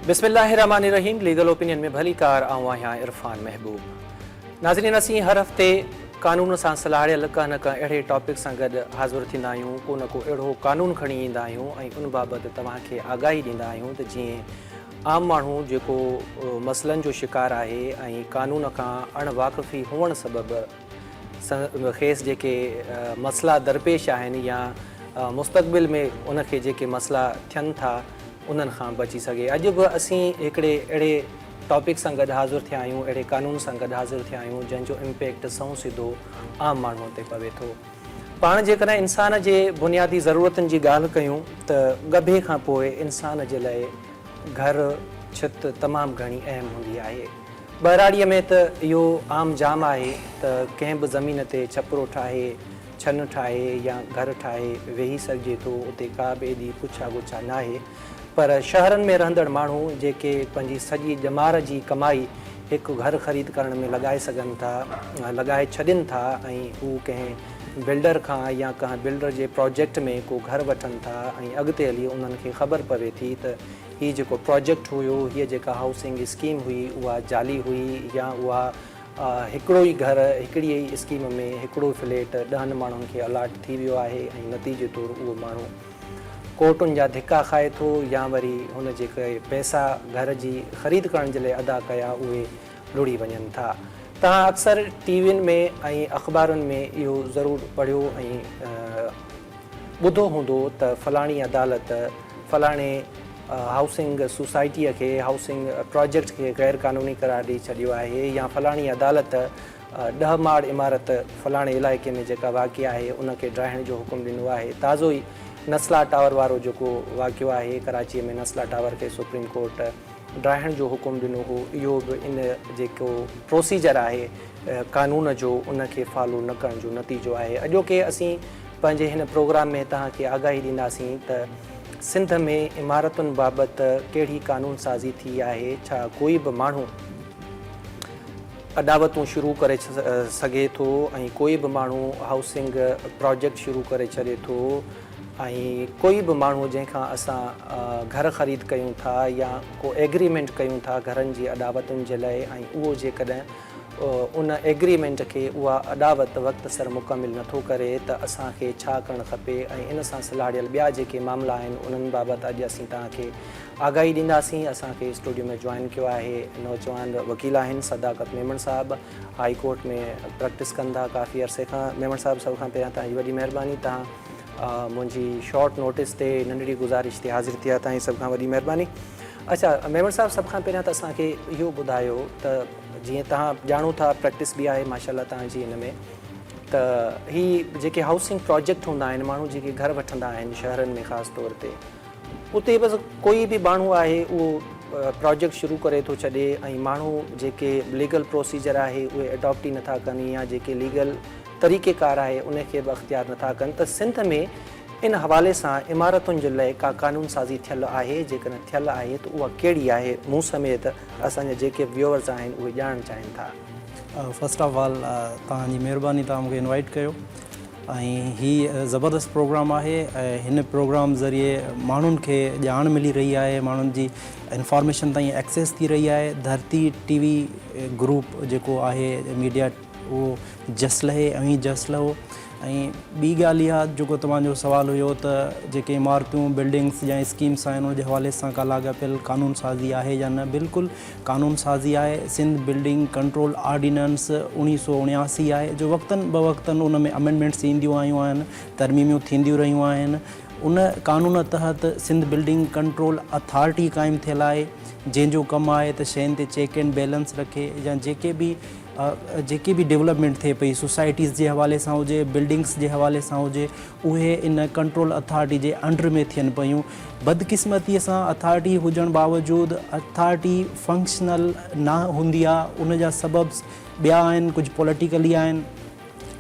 بسم الله الرحمٰن الرحيم ليگل اوپينين ۾ ڀليڪار آئون آهيان عرفان محبوب ناظرين اسين هر هفتي قانون سان سلهاڙيل ڪنهن نه ڪنهن اهڙي ٽاپڪ سان گڏ حاضر ٿيندا آهيون ڪو نه ڪو اهڙو قانون کڻي ايندا آهيون ۽ ان بابت توهان کي آگاهي ڏيندا آهيون ته جيئن عام ماڻهو جيڪو مسئلن جو شڪار آهي ۽ قانون کان اڻ واقفي هئڻ سبب کيس جيڪي مسئلا درپيش آهن يا مستقبل ۾ ان کي جيڪي مسئلا ٿين ٿا انهن کان بچي سگهي. اڄ به اسين هڪڙي اهڙي ٽاپڪ سان گڏ حاضر ٿيا آهيون، اهڙي قانون سان گڏ حاضر ٿيا آهيون جنهن جو امپيڪٽ سنئون سڌو عام ماڻهو تي پوي ٿو. پاڻ جيڪڏهن انسان جي بنيادي ضرورتن جي ڳالهه ڪيون ته ڳڀي کان پوء انسان جي لاء گهر، ڇت تمام گهڻي اهم هوندي آهي. ٻهراڙيء ۾ ته اهو عام جام آهي ته ڪنهن به زمين تي ڇپرو ٺاهي، ڇن ٺاهي يا گهر ٺاهي ويهي سگهجي ٿو، اتي ڪا به ايڏي پڇا ڳڇا ناهي. پر شهرن ۾ رهندڙ ماڻهو جيڪي پنهنجي سڄي ڄمار جي ڪمائي هڪ گهر خريد ڪرڻ ۾ لڳائي سگهن ٿا، لڳائي ڇڏين ٿا ۽ هو ڪنهن بلڊر کان يا ڪنهن بلڊر جي پراجيڪٽ ۾ ڪو گهر وٺن ٿا ۽ اڳتي هلي انهن کي خبر پوي ٿي ته هي جيڪو پراجيڪٽ هيو، هيء جيڪا هائوسنگ اسڪيم هئي، اها جعلي هئي يا اها هڪڙو ئي گهر، هڪڙي ئي اسڪيم ۾ هڪڙو فليٽ ڏهن ماڻهن کي الاٽ ٿي ويو آهي ۽ نتيجي طور اهو ماڻهو ڪورٽن جا ڌڪا کائي ٿو يا وري هن جيڪي پئسا گهر جي خريد ڪرڻ جي لاء ادا ڪيا اهي لڙهي وڃن ٿا. توهان اڪثر ٽي وين ۾ ۽ اخبارن ۾ اهو ضرور پڙهيو ۽. ٻڌو هوندو ته فلاڻي عدالت فلاڻي هائوسنگ سوسائٽيء کي هائوسنگ پراجيڪٽ کي غير قانوني قرار ڏئي ڇڏيو آهي يا فلاڻي عدالت ڏهه ماڙ عمارت فلاڻي علائقي ۾ جيڪا واقع آهي ان کي ڊاهڻ جو حڪم ڏنو آهي. تازو ئي نسلا ٽاور وارو جيڪو واقعو آهي ڪراچيء ۾ نسلا ٽاور کي سپريم ڪورٽ ڊاهڻ جو حڪم ڏنو هو اهو به ان جيڪو پروسيجر آهي قانون جو ان کي فالو نه ڪرڻ جو نتيجو آهي. اڄوڪي اسين پنهنجي هن پروگرام ۾ توهان کي آگاهي ڏينداسين ته سنڌ ۾ عمارتن بابت ڪهڙي قانون سازي ٿي آهي، ڇا ڪوئي به ماڻهو اڏاوتون شروع ڪري سگهي ٿو ۽ ڪوئي به ماڻهو هائوسنگ پراجيڪٽ شروع ڪري ڇڏي ٿو ۽ ڪوئي به ماڻهو جنهن کان اسان گهر خريد ڪيون ٿا يا ڪو ايگريمينٽ ڪيون ٿا گهرن جي اڏاوتن جي لاء ۽ اهو جيڪڏهن ان ايگريمينٽ کي اها اڏاوت وقت سر مڪمل نٿو ڪري ته اسان کي ڇا ڪرڻ کپي ۽ ان سان سلهاڙيل ٻيا جيڪي معاملا آهن انهن بابت اڄ اسين توهان کي آگاهي ڏينداسين. اسان کي اسٽوڊيو ۾ جوائن ڪيو آهي نوجوان وڪيل آهن صداقت ميمڻ صاحب هائي ڪورٽ ۾ پريڪٽس ڪن ٿا ڪافي عرصي کان. ميمڻ صاحب سڀ کان پهريان توهان جي وڏي مهرباني توهان منهنجي شارٽ نوٽس تي ننڍڙي گذارش تي حاضر ٿيا توهان جي سڀ کان وڏي مهرباني. اڇا ميمڻ صاحب سڀ کان پهريان ته اسان کي اهو ٻڌايو ته جيئن توهان ڄاڻو ٿا پريڪٽس به آهي ماشاء الله توهان جي ان ۾ ته هي جيڪي هائوسنگ پراجيڪٽ هوندا آهن ماڻهو جيڪي گهر وٺندا آهن شهرن ۾ خاص طور تي اتي بس ڪوئي به ماڻهو آهي اهو پراجيڪٽ شروع ڪري ٿو ڇڏي ۽ ماڻهو جيڪي ليگل پروسيجر آهي اهي اڊاپٽ ئي نٿا ڪن يا جيڪي ليگل طريقي ڪار آهي ان کي به اختيار نٿا ڪن ته سنڌ ۾ ان حوالي سان عمارتن جي لاء ڪا قانون سازي ٿيل آهي جيڪڏهن ٿيل آهي ته اها ڪهڙي آهي مون سميت اسان جا جيڪي به ويوئرز آهن اهي ڄاڻڻ چاهين ٿا. فرسٽ آف آل توهان جي مهرباني توهان مونکي انوائيٽ ڪيو ۽ هي زبردست پروگرام آهي ۽ هن پروگرام ذريعي ماڻهن کي ڄاڻ ملي رهي آهي ماڻهن جي انفارميشن تائين ايڪسيس ٿي رهي آهي ڌرتي ٽي وي گروپ جيڪو آهي ميڊيا اهو جس لهي اوهين جس لهو ۽ ٻي ڳالهه اها جيڪو توهان جو سوال هيو ته جيڪي عمارتون بلڊنگس يا اسڪيمس آهن ان جي حوالي سان ڪا لاڳاپيل قانون سازي آهي يا نه بلڪل قانون سازي آهي سنڌ بلڊنگ ڪنٽرول آرڊيننس اوڻيهه سو اوڻياسي آهي جو وقتن بوقتن ان ۾ امينڊمينٽس اينديون آيون آهن ترميميون ٿينديون رهيون آهن ان قانون تحت سنڌ بلڊنگ ڪنٽرول اٿارٽي قائم ٿيل آهي جنهن جو ڪم آهي ته شين تي چيڪ اينڊ بيلنس رکي يا جيڪي به جيڪي به ڊولپمينٽ ٿئي پئي سوسائٽيز جي حوالي سان هجي بلڊنگس جي حوالي سان هجي اهي ان ڪنٽرول اٿارٽي جي انڊر ۾ ٿين پيون بدقسمتي سان اٿارٽي هجڻ باوجود اٿارٽي فنڪشنل نه هوندي آهي ان جا سبب ٻيا آهن ڪجهه پوليٽيڪلي آهن.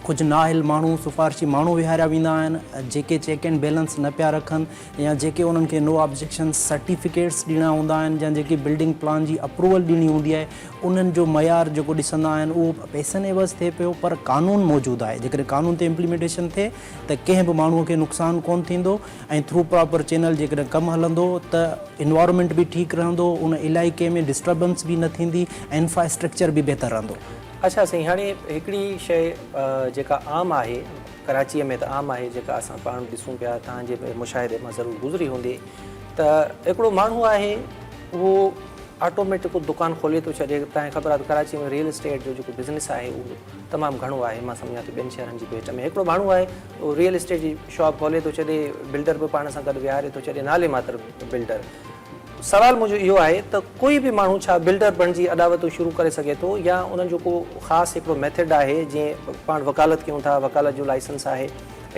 ڪجهه نااهل ماڻهو، سفارشي ماڻهو ويهاريا ويندا آهن، جيڪي چيڪ اينڊ بيلنس نه پيا رکن يا جيڪي انهن کي نو آبجيڪشن سرٽيفڪيٽس ڏيڻا هوندا آهن يا جيڪي بلڊنگ پلان جي اپروول ڏيڻي هوندي آهي، انهن جو معيار جيڪو ڏسندا آهن اهو پئسن عيوض ٿئي پيو پر قانون موجود آهي، جيڪڏهن قانون تي امپليمينٽيشن ٿئي ته ڪنهن به ماڻهو کي نقصان ڪونه ٿيندو ۽ ٿرو پراپر چينل جيڪڏهن ڪم هلندو ته انوائرمينٽ به ٺيڪ رهندو، ان علائقي ۾ ڊسٽربنس به نه ٿيندي ۽ انفراسٽرڪچر به بهتر رهندو. اڇا سائين هاڻي هڪڙي شيء جيڪا عام آهي ڪراچيء ۾ ته عام آهي جيڪا اسان پاڻ ڏسون پيا توهان جي به مشاهدي مان ضرور گذري هوندي ته هڪڙو ماڻهو آهي اهو آٽوميٽڪ دڪان کولي ٿو ڇڏي توهان کي خبر آهي ته ڪراچي ۾ ريئل اسٽيٽ جو جيڪو بزنس آهي اهو تمام گهڻو آهي مان سمجهان ٿو ٻين شهرن جي ڀيٽ ۾ هڪڙو ماڻهو آهي اهو ريئل اسٽيٽ جي شاپ کولي ٿو ڇڏي بلڊر به پاڻ سان گڏ ويهاري ٿو ڇڏي نالي ماتر بلڊر سوال منهنجو اهو آهي ته ڪوئي به ماڻهو ڇا بلڊر بڻجي اڏاوتون شروع ڪري سگهي ٿو يا انهن جو ڪو خاص هڪڙو ميٿڊ آهي جيئن پاڻ وڪالت ڪيون ٿا وڪالت جو لائسنس آهي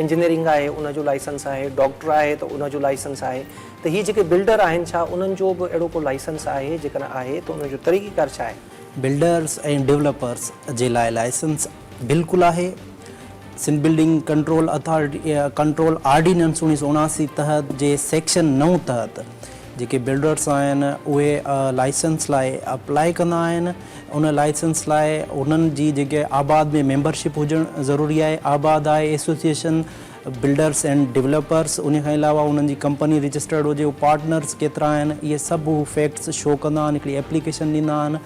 انجنيئرنگ آهي ان جو لائسنس آهي ڊاڪٽر آهي ته ان جو لائسنس آهي ته هي جيڪي بلڊر آهن ڇا انهن جو به اهڙو ڪو لائسنس آهي جيڪڏهن آهي ته ان جو طريقيڪار ڇا آهي؟ بلڊرز ۽ ڊولپرز جي لاء لائسنس بلڪل آهي. Sindh building control authority control ordinance 1979 تحت جي سيڪشن نو تحت جيڪي بلڊرس آهن اهي لائسنس لاء اپلائي ڪندا آهن ان لائسنس لاء انهن جي جيڪي آباد ۾ ميمبرشپ هجڻ ضروري آهي آباد آهي ايسوسيئيشن بلڊرس اينڊ ڊولپرس ان کان علاوه انهن جي ڪمپني رجسٽرڊ هجي اهي پارٽنرس ڪيترا آهن اهي سڀ هو فيڪٽس شو ڪندا آهن هڪڙي ايپليڪيشن ڏيندا آهن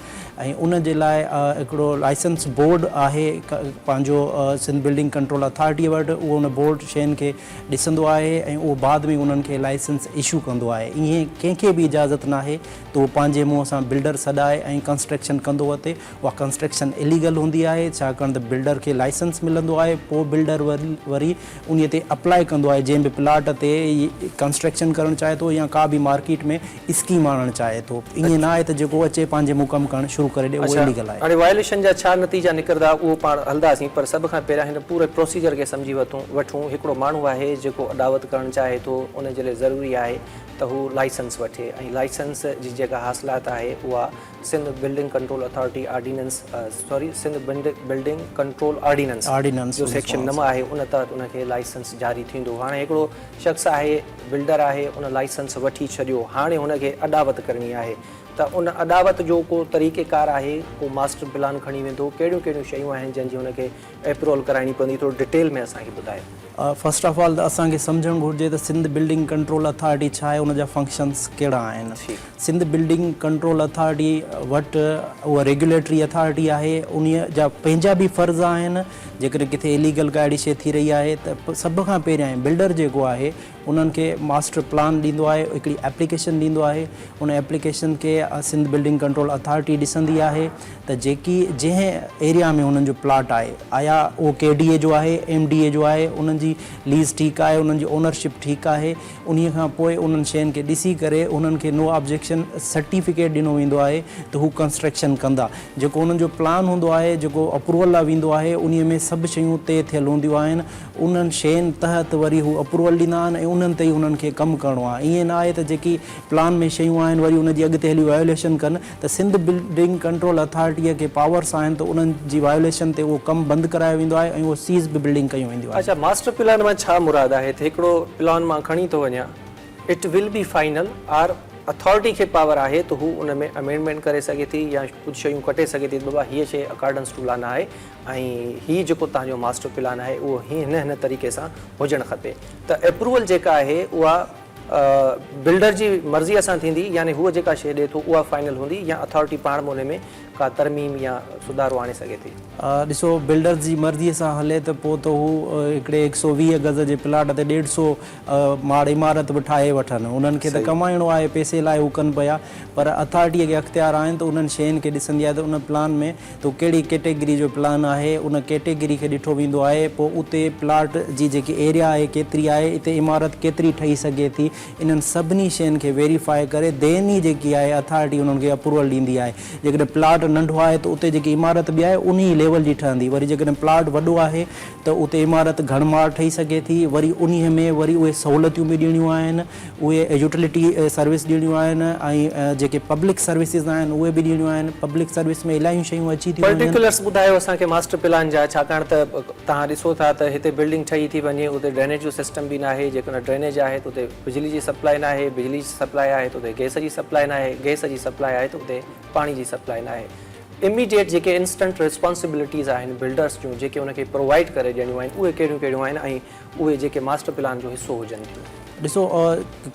۽ ان جي لاء هڪڙو لائسنس بورڊ آهي پنهنجو سنڌ بلڊنگ ڪنٽرول اٿارٽيء وٽ اهو ان بورڊ شين کي ڏسندو آهي ۽ اهو بعد ۾ انهن کي لائسنس اشو ڪندو آهي ائين ڪنهن کي به اجازت ناهي ته اهو پنهنجي منهن سان بلڊر سڏائي ۽ ڪنسٽرڪشن ڪندو وتي اها ڪنسٽرڪشن اليگل هوندي آهي ڇاڪاڻ ته بلڊر کي لائسنس ملندو آهي پوء بلڊر وري انهي تي اپلائي ڪندو آهي جنهن به پلاٽ تي ڪنسٽرڪشن ڪرڻ چاهي ٿو يا ڪا به مارڪيٽ ۾ اسڪيم آڻڻ چاهي ٿو. ائين نه آهي ته جيڪو اچي پنهنجي منهن ڪم ڪرڻ شروع ڪري ڏي اهو اڇا اليگل آهي. هاڻي وائليشن جا ڇا نتيجا نڪرندا اهو پاڻ هلنداسين پر سڀ کان پهريان هن پوري پروسيجر کي سمجهي وٺون هڪڙو ماڻهو آهي جيڪو اڏاوت ڪرڻ چاهي ٿو ان جي لاء ضروري آهي ته هو لائسنس وٺي ۽ لائسنس جي جيڪا حاصلات آهي اها Sindh building control authority ordinance sorry Sindh building control ordinance ordinance جو سيڪشن 9 آهي ان تحت ان کي لائسنس جاري ٿيندو هاڻي هڪڙو شخص آهي بلڊر آهي ان لائسنس وٺي ڇڏيو هاڻي هن کي اڏاوت ڪرڻي آهي ته ان اڏاوت جو ڪو طريقي ڪار آهي ڪو ماسٽر پلان کڻي ويندو ڪهڙيون ڪهڙيون شيون آهن جن جي هن کي اپروول ڪرائڻي پوندي ٿورو ڊٽيل ۾ اسان کي ٻڌايو. فرسٽ آف آل ته اسان کي سمجهڻ گهرجي ته سنڌ بلڊنگ ڪنٽرول اٿارٽي ڇا آهي ان جا فنڪشنس ڪهڙا آهن. سنڌ بلڊنگ ڪنٽرول اٿارٽي وٽ اها ريگيوليٽري اٿارٽي آهي انهي جا پنهنجا به فرض آهن جيڪڏهن ڪٿي اليگل ڪا اهڙي شيء ٿي رهي آهي ته سڀ کان پهريائين بلڊر جيڪو آهي انهن کي ماسٽر پلان ڏيندو آهي هڪڙي ايپليڪيشن ڏيندو آهي ان ايپليڪيشن کي سنڌ بلڊنگ ڪنٽرول اٿارٽي ڏسندي آهي ته جيڪي جنهن ايريا ۾ انهن جو پلاٽ آهي آيا اهو ڪي ڊي اي جو آهي ايم ڊي اي جو آهي انهن جي ليز ٺيڪ آهي انهن جي اونرشپ ٺيڪ آهي انهي کان پوء انهن شين کي ڏسي ڪري انهن کي نو آبجيڪشن سرٽيفڪيٽ ڏنو ويندو آهي ته هو ڪنسٽرڪشن ڪندا جيڪو انهن جو پلان هوندو آهي جيڪو اپروول لاء ويندو آهي انهي ۾ سڀ شيون طئي ٿيل هونديون آهن انهن شين تحت وري هو اپروول ڏيندا آهن ۽ انهن تي ئي انهن کي ڪم ڪرڻو آهي ائين نه آهي ته جيڪي پلان ۾ شيون آهن وري ان جي اڳتي هلي وايوليشن ڪن ته سنڌ بلڊنگ ڪنٽرول اٿارٽيء کي پاورس آهن ته انهن جي وايوليشن تي اهو ڪم بند ڪرايو ويندو آهي ۽ اهو سيز به بلڊنگ ڪيون وينديون آهن. اڇا ماسٽر پلان مان ڇا مراد آهي ته هڪڙو پلان مان کڻي ٿو وڃان it will be final or authority کي پاور آهي ته هو ان ۾ امينڊمينٽ ڪري سگهي ٿي يا ڪجهه شيون ڪٽي سگهي ٿي ته بابا هيء شيء اڪارڊنس ٽو لا نه آهي ۽ هي جيڪو توهان جو ماسٽر پلان آهي اهو هن هن طريقي سان هجڻ کپي ته اپروول جيڪا آهي اها بلڊر جي مرضيء سان ٿيندي يعني هو جيڪا شيء ڏئي ٿو اها فائنل هوندي يا اٿارٽي پاڻ به ان ۾ ڪا ترميم يا سڌارو آڻي سگهي ٿي. ڏسو بلڊرز جي مرضيء سان هلي ته پوء ته هو هڪڙي هڪ سو 20 گز جي پلاٽ تي ڏيڍ سو ماڙ عمارت به ٺاهي وٺن. انهن کي ته ڪمائڻو آهي، پئسي لاء هو ڪن پيا. پر اٿارٽيء کي اختيار آهن ته انهن شين کي ڏسندي آهي ته ان پلان ۾ ته ڪهڙي ڪيٽيگري جو پلان آهي، ان ڪيٽيگري کي ڏٺو ويندو آهي، پوء اتي پلاٽ جي جيڪي ايريا آهي ڪيتري آهي، اتي عمارت ڪيتري ٺهي سگهي ٿي، انهن سڀني شين کي ويريفائي ڪري دين ئي جيڪي آهي اٿارٽي انهن کي اپروول ڏيندي آهي. جيڪڏهن پلاٽ پلاٽ ننڍو آهي ته اتي جيڪي عمارت به آهي انهي ليول جي ٺهندي وري جيڪڏهن پلاٽ وڏو آهي ته اتي عمارت گهڻ ماڙ ٺهي سگهي ٿي وري انهي ۾ وري اهي سهولتيون به ڏيڻيون آهن اهي يوٽيلٽي سروس ڏيڻيون آهن ۽ جيڪي پبلڪ سروسز آهن اهي به ڏيڻيون آهن پبلڪ سروس ۾ الاهيون شيون اچي ٿيون وڃن. پرٽيڪولرس ٻڌايو اسان کي ماسٽر پلان جا ڇاڪاڻ ته توهان ڏسو ٿا ته هتي بلڊنگ ٺهي ٿي وڃي اتي ڊرينيج جو سسٽم به ناهي جيڪڏهن ڊرينيج آهي ته اتي بجلي جي سپلاء ناهي بجلي جي سپلاء آهي ته اتي گئس جي سپلاء ناهي گئس جي سپلاء آهي ته اتي پاڻي جي سپلاء ناهي اميڊيٽ جيڪي انسٽنٽ ريسپانسبلٽيز آهن بلڊرس جون جيڪي ان کي پرووائيڊ ڪري ڏيڻيون آهن اهي ڪهڙيون ڪهڙيون آهن ۽ اهي جيڪي ماسٽر پلان جو حصو هجن ٿيون. ڏسو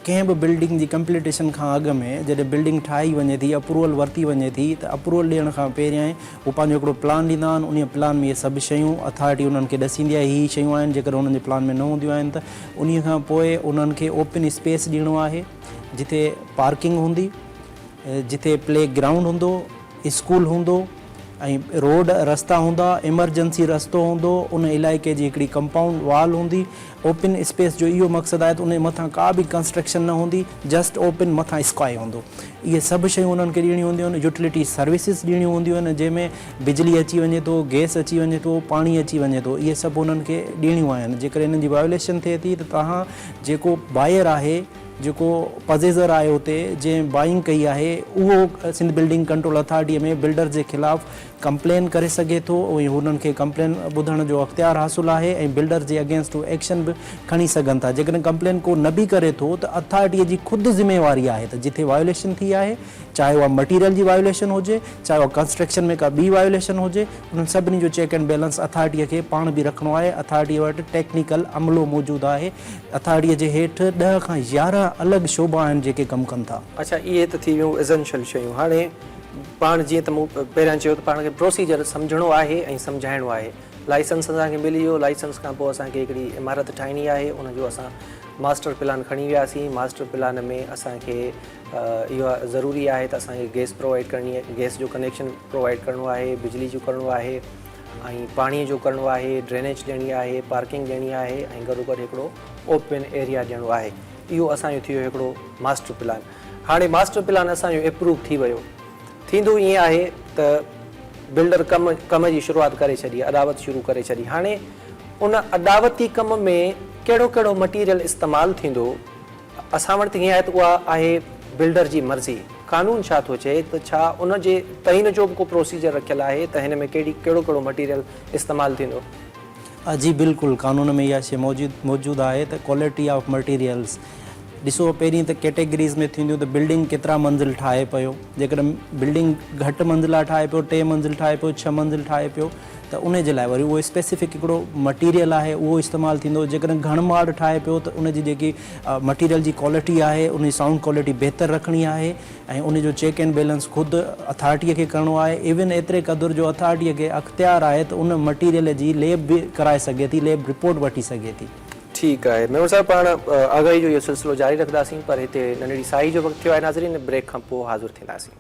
ڪنهن به بلڊنگ جي ڪمپليٽيشن کان اڳ ۾ جڏهن بلڊنگ ٺاهي وڃي ٿي اپروول ورتي وڃي ٿي ته اپروول ڏيڻ کان پهريائين هو پنهنجو هڪڙو پلان ڏيندا آهن انهيء پلان ۾ اهي سڀ شيون اٿارٽي انهن کي ڏسيندي آهي هي هي شيون آهن جيڪڏهن انهن جي پلان ۾ نه هونديون آهن ته انهيء کان پوء انهن کي اوپن اسپيس ڏيڻو آهي جتي پارڪنگ هوندي جتي پلي گرائونڊ هوندو اسڪول هوندو ۽ روڊ رستا هوندا ايمرجنسي رستو هوندو ان علائقي جي هڪڙي ڪمپائونڊ وال هوندي اوپن اسپيس جو اهو مقصد آهي ته ان جي مٿان ڪا به ڪنسٽرڪشن نه هوندي جسٽ اوپن مٿان اسڪائي هوندو اهي سڀ شيون انهن کي ڏيڻيون هونديون آهن يوٽيلٽي سروسز ڏيڻيون هونديون آهن جنهن ۾ بجلي اچي وڃي ٿو گئس اچي وڃي ٿو پاڻي اچي وڃي ٿو اهي سڀ انهن کي ڏيڻيون آهن جيڪڏهن انهن جي وايوليشن ٿئي ٿي ته توهان جيڪو بائر آهي جيڪو پزيزر آهي اتي جنهن بائنگ ڪئي آهي اهو Sindh building control authority ۾ builder جي خلاف ڪمپلين ڪري سگهي ٿو ۽ هنن کي ڪمپلين ٻڌڻ جو اختيار حاصل آهي ۽ بلڊر جي اگينسٽ هو ايڪشن به کڻي سگهن ٿا جيڪڏهن ڪمپلين ڪو نه به ڪري ٿو ته اٿارٽي جي خود ذميواري آهي ته جٿي وايوليشن ٿي آهي چاهي اها مٽيريل جي وايوليشن هجي چاهي اها ڪنسٽرڪشن ۾ ڪا ٻي وايوليشن هجي انهن سڀني جو چيڪ اينڊ بيلنس اٿارٽي کي پاڻ به رکڻو آهي اٿارٽي وٽ ٽيڪنيڪل عملو موجود آهي اٿارٽي جي هيٺ ڏهه کان 11 الڳ شعبا آهن جيڪي ڪم ڪن ٿا. اڇا اهي ته ٿي ويون ايسنشل شيون هاڻي پاڻ جيئن ته مون پهريان چيو ته پاڻ کي پروسيجر سمجهڻو آهي ۽ سمجهائڻو آهي. لائسنس اسان کي ملي ويو، لائسنس کان پوء اسان کي هڪڙي عمارت ٺاهڻي آهي، ان جو اسان ماسٽر پلان کڻي وياسين، ماسٽر پلان ۾ اسان کي اهو ضروري آهي ته اسان کي گئس پرووائيڊ ڪرڻي آهي، گئس جو ڪنيڪشن پرووائيڊ ڪرڻو آهي، بجلي جو ڪرڻو آهي ۽ پاڻي جو ڪرڻو آهي، ڊرينيج ڏيڻي آهي، پارڪنگ ڏيڻي آهي ۽ گڏوگڏ هڪڙو اوپن ايريا ڏيڻو آهي. اهو اسان جو ٿي ويو هڪڙو ماسٽر پلان. هاڻي ماسٽر پلان اسان جو اپروو ٿي ويو. ٿيندو ائين آهي ته بلڊر ڪم ڪم جي شروعات ڪري ڇڏي، اڏاوت شروع ڪري ڇڏي. هاڻي ان اڏاوتي ڪم ۾ ڪهڙو ڪهڙو مٽيريل استعمال ٿيندو، اسان وٽ ته ائين آهي ته اها آهي بلڊر جي مرضي. قانون ڇا ٿو چئي ته ڇا ان جي تعين جو به ڪو پروسيجر رکيل آهي ته هن ۾ ڪهڙي ڪهڙو ڪهڙو مٽيريل استعمال ٿيندو؟ جي بلڪل قانون ۾ اها شيء موجود آهي ته ڪوالٽي آف مٽيريلز ڏسو پهرين ته ڪيٽيگريز ۾ ٿينديون ته بلڊنگ ڪيترا منزل ٺاهي پيو جيڪڏهن بلڊنگ گهٽ منزلا ٺاهي پيو ٽي منزل ٺاهي پيو ڇهه منزل ٺاهي پيو ته ان جي لاء وري اهو اسپيسفڪ هڪڙو مٽيريل آهي اهو استعمال ٿيندو جيڪڏهن گهڻ ماڙ ٺاهي پيو ته ان جي جيڪي مٽيريل جي ڪوالٽي آهي ان جي سائونڊ ڪوالٽي بهتر رکڻي آهي ۽ ان جو چيڪ اينڊ بيلنس خود اٿارٽيء کي ڪرڻو آهي ايون ايتري قدر جو اٿارٽيء کي اختيار آهي ته ان مٽيريل جي ليب به ڪرائي سگهي ٿي ليب رپورٽ وٺي سگهي ٿي. ٺيڪ آهي ميمڻ صاحب پاڻ آگاهي جو اهو سلسلو جاري رکنداسين پر هتي ننڍڙي ساهي جو وقت ٿيو آهي ناظرين بريڪ کان پوء حاضر ٿينداسين.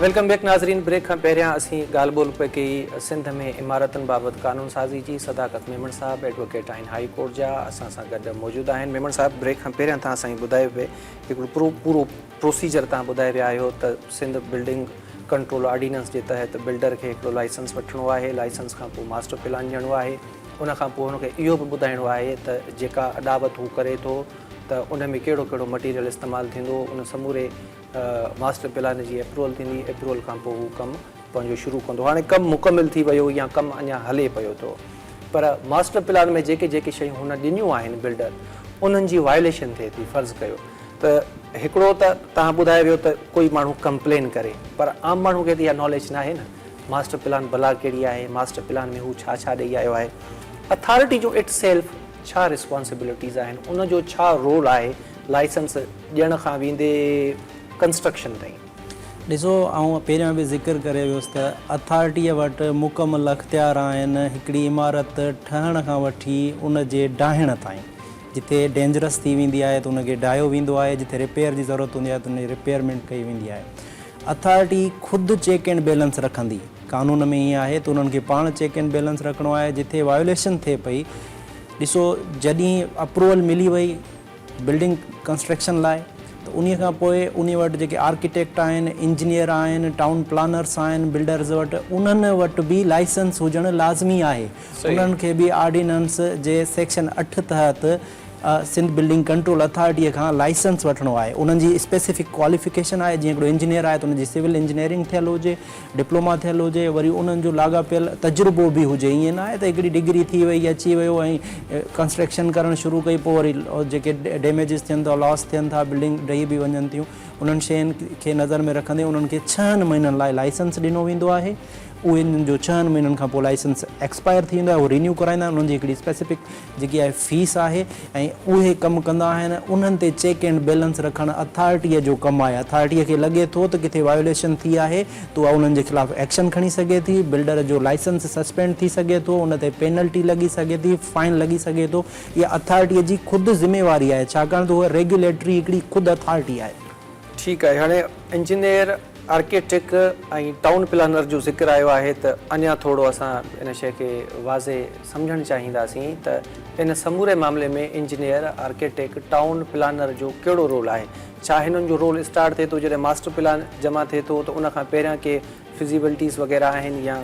Welcome back ناظرين بريڪ کان پهريان اسين ڳالهه ٻولهه پئي ڪئي سنڌ ۾ عمارتن بابت قانون سازي جي صداقت ميمڻ صاحب ايڊووڪيٽ آهن هائي ڪورٽ جا اسان سان گڏ موجود آهن ميمڻ صاحب بريڪ کان پهريان تهان اسان کي ٻڌايو پئي هڪڙو پورو پروسيجر تهان ٻڌائي ويا آهيو ته سنڌ بلڊنگ ڪنٽرول آرڊيننس جي تحت بلڊر کي هڪڙو لائسنس وٺڻو آهي لائسنس کان پوء ماسٽر پلان ڏيڻو آهي ان کان پوء هن کي اهو به ٻڌائڻو آهي ته جيڪا اڏاوت هو ڪري ٿو ته ان ۾ ڪهڙو ڪهڙو مٽيريل استعمال ٿيندو ان سموري ماسٽر پلان جي اپروول ٿيندي اپروول کان پوء هو ڪم پنهنجو شروع ڪندو هاڻي ڪم مڪمل ٿي ويو يا ڪم اڃا هلي پيو ٿو پر ماسٽر پلان ۾ جيڪي جيڪي شيون هن ڏنيون آهن بلڊر انهن جي وائليشن ٿئي ٿي فرض ڪيو ته هڪڙو ته توهان ٻڌائي ويو ته ڪوئي ماڻهو ڪمپلين ڪري پر عام ماڻهو کي ته اها ناليج ناهي نه ماسٽر پلان بلا ڪهڙي آهي، ماسٽر پلان ۾ هو ڇا ڇا ڏئي آيو آهي، اٿارٽي جون it self ڇا ريسپانسبلٽيز آهن، ان جو ڇا رول آهي لائسنس ڏيڻ کان ويندي ڪنسٽرڪشن تائين. ڏسو آئون پهريان به ذڪر ڪري ويس ته اٿارٽيء وٽ مڪمل اختيار آهن هڪڙي عمارت ٺهڻ کان وٺي ان جي ڊاهڻ تائين. جتي ڊينجرس ٿي ويندي آهي ته ان کي ڊاهيو ويندو آهي، جتي رپيئر جي ضرورت هوندي آهي ته ان جي رپيئرمينٽ ڪئي ويندي آهي. اٿارٽي خود چيڪ اينڊ بيلنس رکندي. قانون ۾ ائين آهي ته انهن کي پاڻ چيڪ اينڊ بيلنس رکڻو آهي، جتي وايوليشن ٿئي پئي، ڏسو جڏهن اپروول ملي وئي بلڊنگ ڪنسٽرڪشن لاء ته انهي کان پوء انهي وٽ جيڪي آرڪيٽيڪٽ آهن، انجنيئر آهن، ٽائون پلانرس آهن بلڊرز وٽ انهن وٽ به لائسنس هجڻ لازمي آهي. انهن کي به آرڊيننس جي سيڪشن 8 تحت سنڌ بلڊنگ ڪنٽرول اٿارٽيء کان لائسنس وٺڻو آهي. انهن جي اسپيسفڪ ڪواليفڪيشن آهي جيئن هڪڙو انجنيئر آهي ته ان جي سول انجنيئرنگ ٿيل هجي، ڊپلوما ٿيل هجي وري انهن جو لاڳاپيل تجربو به هجي ائين نه آهي ته هڪڙي ڊگري ٿي وئي اچي ويو ۽ ڪنسٽرڪشن ڪرڻ شروع ڪئي پوء وري جيڪي ڊيميجز ٿين ٿا لاس ٿين ٿا بلڊنگ ڊهي به وڃن ٿيون انهن شين کي نظر ۾ رکندي انهن کي ڇهن مهينن لاء لائسنس ڏنو ويندو آهي اهي انهن جو ڇهن مهينن کان پوء لائسنس ايڪسپائر ٿي ويندو آهي اهو رينيو ڪرائيندا آهن انهن جي هڪڙي اسپيسفڪ جيڪي آهي فيس آهي ۽ اهي ڪم ڪندا آهن انهن تي چيڪ اينڊ بيلنس رکڻ اٿارٽيء جو ڪم آهي اٿارٽيء کي لڳي ٿو ته ڪٿي وايوليشن ٿي آهي ته اها انهن جي خلاف ايڪشن کڻي سگهي ٿي بلڊر جو لائسنس سسپينڊ ٿي سگهي ٿو ان تي پينلٽي لڳي سگهي ٿي فائن لڳي سگهي ٿو اها اٿارٽيء جي خود ذميواري آهي ڇاڪاڻ ته هوء ريگيوليٽري هڪڙي خود اٿارٽي آهي. ٺيڪ آهي هاڻي انجنيئر، آرڪيٽيڪ ۽ ٽائون پلانر جو ذڪر آيو آهي ته اڃا ٿورو اسان ان شيء کي واضح سمجهڻ چاهينداسين ته ان سموري معاملي ۾ انجنيئر، آرڪيٽيڪ، ٽائون پلانر جو ڪهڙو رول آهي؟ ڇا هنن جو رول اسٽارٽ ٿئي ٿو جڏهن ماسٽر پلان جمع ٿئي ٿو ته ان کان پهريان ڪي فزيبلٽيز وغيره آهن يا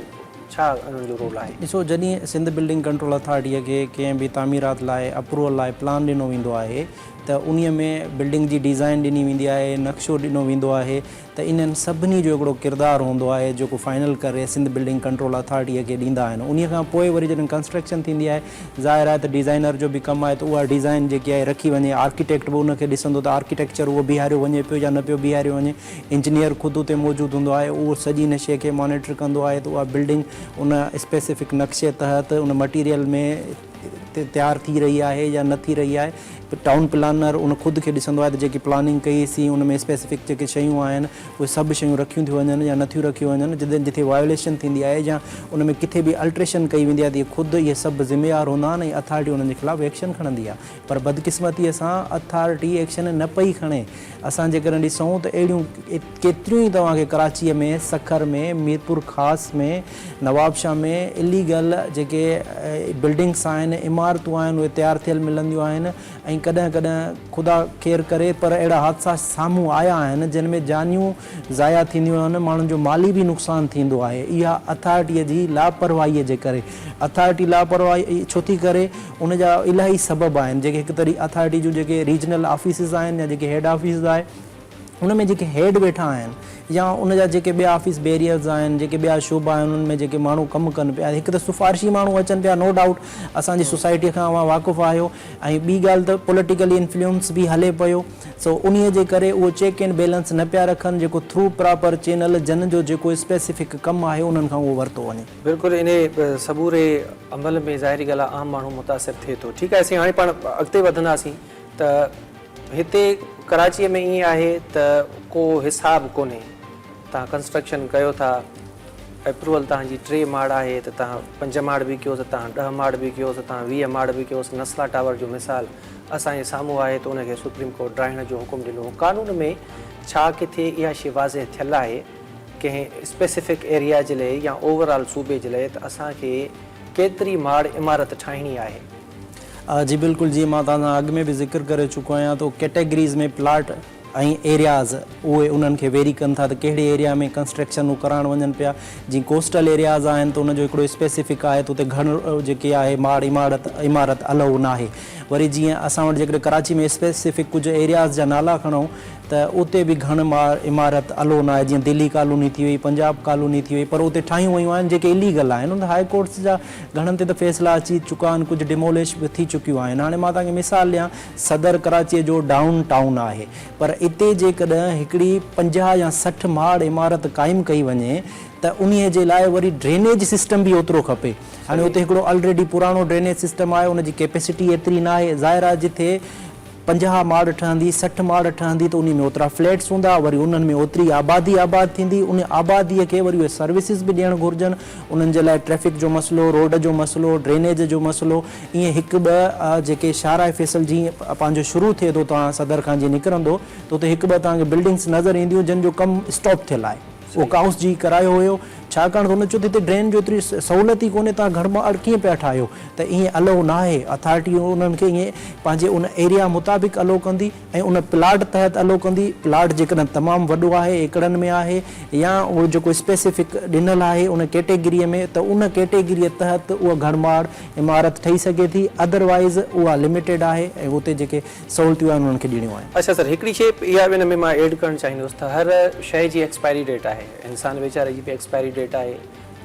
ڇا انهن جو رول آهي؟ ڏسو جڏهن سنڌ بلڊنگ ڪنٽرول اٿارٽيء کي ڪنهن به تعميرات لاء اپروول لاء پلان ڏنو ويندو آهي ته انهيء ۾ بلڊنگ جي ڊيزائن ڏني ويندي آهي، نقشو ڏنو ويندو آهي ته انهن سڀني جو هڪڙو ڪردار هوندو آهي جيڪو فائنل ڪري سنڌ بلڊنگ ڪنٽرول اٿارٽيء کي ڏيندا آهن. انهيء کان پوء وري جڏهن ڪنسٽرڪشن ٿيندي آهي ظاهر آهي ته ڊيزائنر جو به ڪم آهي ته اها ڊيزائن جيڪي آهي رکي وڃي، آرڪيٽيڪٽ به ان کي ڏسندو ته آرڪيٽيڪچر اهو بيهاريو وڃي پيو يا نه پيو بيهاريو وڃي. انجنيئر خود اتي موجود هوندو آهي اهو سڄي ان شيء کي مانيٽر ڪندو آهي ته اها بلڊنگ ان اسپيسفڪ نقشي تحت ان مٽيريل ۾ تيار ٿي رهي آهي يا نه ٿي رهي آهي. ٽائون پلانر ان خود کي ڏسندو آهي ته جيڪي پلاننگ ڪئي سين ان ۾ اسپيسفڪ جيڪي شيون آهن اهي سڀ شيون رکيون ٿيون وڃن يا نه ٿيون رکيون وڃن جتي جتي وايوليشن ٿيندي آهي يا ان ۾ ڪٿي به الٽريشن ڪئي ويندي آهي ته اهي خود اهي سڀ ذميوار هوندا آهن ۽ اٿارٽي انهن جي خلاف ايڪشن کڻندي آهي پر بدقسمتي سان اٿارٽي ايڪشن نه پئي کڻي. اسان جيڪڏهن ڏسون ته اهڙيون ڪيتريون ئي توهان کي ڪراچيء ۾، سکر ۾، ميرپورخاص ۾، نوابشاهه ۾ اليگل جيڪي بلڊنگس آهن، عمارتون آهن اهي تيار ٿيل ملنديون آهن ۽ ڪڏهن ڪڏهن خدا خير ڪري پر اهڙا حادثا سامهون آيا آهن جن ۾ جانيون ضايع ٿينديون آهن، ماڻهن جو مالي به نقصان ٿيندو آهي اها اٿارٽيء جي لاپرواهيء جي ڪري. اٿارٽي لاپرواهي ڇو ٿي ڪري؟ ان جا الاهي سبب آهن جيڪي هڪ ته اٿارٽي جون جيڪي ريجنل آفيسز آهن يا جيڪي هيڊ آفيسز آهي ان ۾ جيڪي هيڊ ويٺا آهن يا ان جا جيڪي ٻيا آفيس بيريئرز آهن جيڪي ٻيا شعبا آهن انهن ۾ جيڪي ماڻهو ڪم ڪن پيا هڪ ته سفارشي ماڻهو اچن پيا نو ڊائوٽ اسان جي سوسائٽي کان اوهان واقف آهيو ۽ ٻي ڳالهه ته پوليٽيڪلي انفلوئنس به هلي پيو سو انهي جي ڪري اهو چيڪ اينڊ بيلنس نه پيا رکن جيڪو ٿرو پراپر چينل جن جو جيڪو اسپيسفڪ ڪم آهي انهن کان اهو ورتو وڃي. بلڪل انهي سموري عمل ۾ ظاهري ڳالهه آهي عام ماڻهو متاثر ٿئي ٿو. ٺيڪ آهي سائين هاڻي پاڻ اڳتي وڌنداسين ته هتي ڪراچيء ۾ ائين آهي ته ڪو حساب ڪونهي توهان ڪنسٽرڪشن ڪيو ٿا اپروول توهان جي ٽي ماڙ آهي ته توهان پنج ماڙ به ڪيوس توهان ڏهه ماڙ به ڪيوس توهان 20 ماڙ به ڪيوس نسلا ٽاور جو مثال اسان جي سامهون آهي ته ان کي سپريم ڪورٽ ڊاهڻ جو حڪم ڏنو قانون ۾ ڇا ڪٿي اها شي واضح ٿيل آهي ڪنهن اسپيسفڪ ايريا جي لئي يا اوور آل صوبي جي لئي ته اسان کي ڪيتري ماڙ عمارت ٺاهڻي آهي. جي بلڪل جيئن مان توهان سان اڳ ۾ به ذڪر ڪري چڪو آهيان ته ڪيٽيگريز ۾ پلاٽ ۽ ايرياز اهي انهن کي ويري ڪن ٿا ته ڪهڙي ايريا ۾ ڪنسٽرڪشن هو ڪرائڻ وڃن پيا جيئن ڪوسٽل ايرياز آهن ته ان جو هڪڙو اسپيسفڪ آهي ته اتي گهڻ جيڪي آهي ماڙ عمارت عمارت الو ناهي وري جيئن اسان وٽ جيڪڏهن ڪراچي ۾ اسپيسفڪ ڪجهه ايرياز جا نالا کڻون ته اتي به گهڻ مار عمارت الو ناهي جيئن دهلي ڪالوني ٿي وئي پنجاب ڪالوني ٿي وئي پر اتي ٺاهيون ويون آهن جيڪي اليگل آهن ان هاء ڪورٽس جا گهڻن تي ته فيصلا اچي چڪا آهن ڪجهه ڊمولش به ٿي چڪيون آهن هاڻي مان توهان کي مثال ڏيان صدر ڪراچيء جو ڊائون ٽائون آهي پر اتي جيڪڏهن هڪڙي 50 يا 60 ماڙ عمارت قائم ڪئي وڃي ته انهي جي لاء وري ڊرينيج سسٽم به اوترو کپي هاڻي اتي هڪڙو الريڊي پراڻو ڊرينيج سسٽم آهي ان جي ڪيپيسٽي ايتري ناهي ظاهر آهي جتي. 50 ماڙ ٺهندي، 60 ماڙ ٺهندي ته انهي ۾ اوترا فليٽس هوندا، وري انهن ۾ اوتري آبادي آباد ٿيندي، ان آبادي کي وري اهي سروسز به ڏيڻ گهرجن، انهن جي لاء ٽريفڪ جو مسئلو، روڊ جو مسئلو، ڊرينيج جو مسئلو، ائين هڪ ٻه جيڪي شاهراهه فيصل جيئن پنهنجو شروع ٿئي ٿو توهان صدر کان جيئن نڪرندو ته اتي هڪ ٻه توهان کي بلڊنگس نظر اينديون جن جو ڪم اسٽاپ ٿيل آهي. اهو ڪائوس جي ڪرايو هيو ڇاڪاڻ ته هن چيو ته هتي ڊرين جو ايتري سهولت ئي ڪونهي توهان گهڻ ماڙ ڪيئن پيا ٺاهيو ته ائين الو ناهي اٿارٽي انهن کي ائين پنهنجي ان ايريا مطابق الو ڪندي ۽ ان پلاٽ تحت الو ڪندي پلاٽ جيڪڏهن تمام وڏو آهي ايڪڙن ۾ آهي يا اهو جيڪو اسپيسفڪ ڏنل آهي ان ڪيٽيگري ۾ ته ان ڪيٽيگري تحت اها گهڻ ماڙ عمارت ٺهي سگهي ٿي ادروائيز اها لميٽيڊ آهي ۽ اتي جيڪي سهولتيون آهن انهن کي ڏيڻيون آهن. اڇا سر هڪڙي شي اها به ان ۾ مان ايڊ ڪرڻ چاهيندس ته هر شي جي ايڪسپائري ڊيٽ آهي انسان ويچاري جي به ايڪسپائري ڊيٽ آهي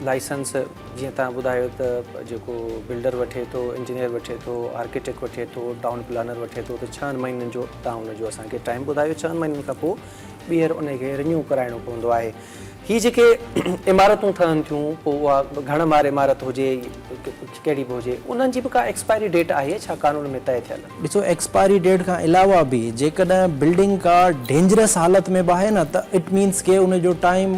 لائسنس جيئن توهان ٻڌايو ته جيڪو بلڊر وٺي ٿو انجنيئر وٺي ٿو آرڪيٽيڪٽ وٺي ٿو ٽائون پلانر وٺي ٿو ته ڇهن مهينن جو توهان ان جو اسان کي ٽائيم ٻڌايو ڇهن مهينن کان پوء ٻيهر ان کي رينيو ڪرائڻو پوندو آهي هي جيڪي عمارتون ٺهن ٿيون پوء اها گهڻ مار عمارت هجي ڪهڙي به هجي انهن جي به ڪا ايڪسپائري ڊيٽ آهي ڇا قانون ۾ طئي ٿيل؟ ڏسو ايڪسپائري ڊيٽ کان علاوه به جيڪڏهن بلڊنگ ڪا ڊينجرس حالت ۾ به آهي نه ته it means ڪي ان جو ٽائيم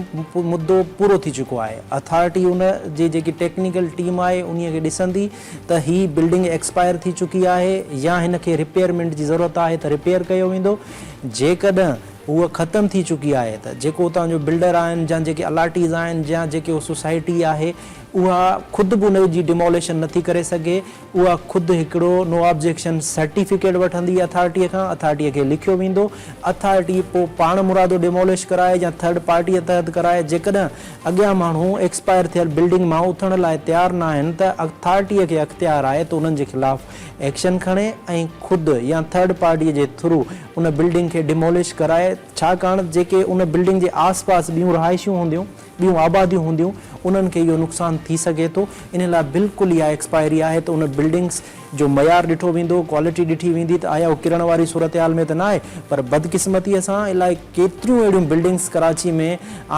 مدو پورو ٿي چڪو آهي اٿارٽي ان جي جيڪي ٽيڪنيڪل ٽيم آهي انهي کي ڏسندي ته هي بلڊنگ ايڪسپائر ٿي چڪي آهي يا هن کي رپيئرمينٽ جي ضرورت آهي ته رپيئر ڪيو ويندو جيڪڏهن هوء ختم ٿي چڪي آهي ته جيڪو اتان جو بلڊر آهن يا جيڪي الاٽيز آهن يا جيڪي هو سوسائٽي آهي اها خود به ان جي ڊماليشن نٿي ڪري سگهي اها خود هڪڙو نو آبجيڪشن سرٽيفڪيٽ وٺندي اٿارٽيء کان اٿارٽيء کي لکيو ويندو اٿارٽي پوء پاڻ مرادو ڊمالش ڪرائي يا ٿرڊ پارٽيء تحت ڪرائي جيڪڏهن اڳيان ماڻهو ايڪسپائر ٿيل بلڊنگ مان اٿڻ لاء تيار ناهن ته اٿارٽيء کي اختيار آهي ته انهن جي خلاف ايڪشن کڻي ۽ خود يا ٿرڊ پارٽيء جي ٿرو ان بلڊنگ کي ڊمولش ڪرائي ڇاڪاڻ جيڪي ان بلڊنگ جي آس پاس ٻيون رهائشيون هونديون ٻيون آباديون هونديون انهن کي اهو نقصان ٿي سگهي ٿو ان لاء بلڪل اها ايڪسپائري آهي ته ان بلڊنگس جو معيار ڏٺو ويندو ڪوالٽي ڏٺي ويندي ته آيا اهو ڪرڻ واري صورتحال ۾ ته ناهي پر بدقسمتيء سان الائي ڪيتريون اهڙيون بلڊنگس ڪراچي ۾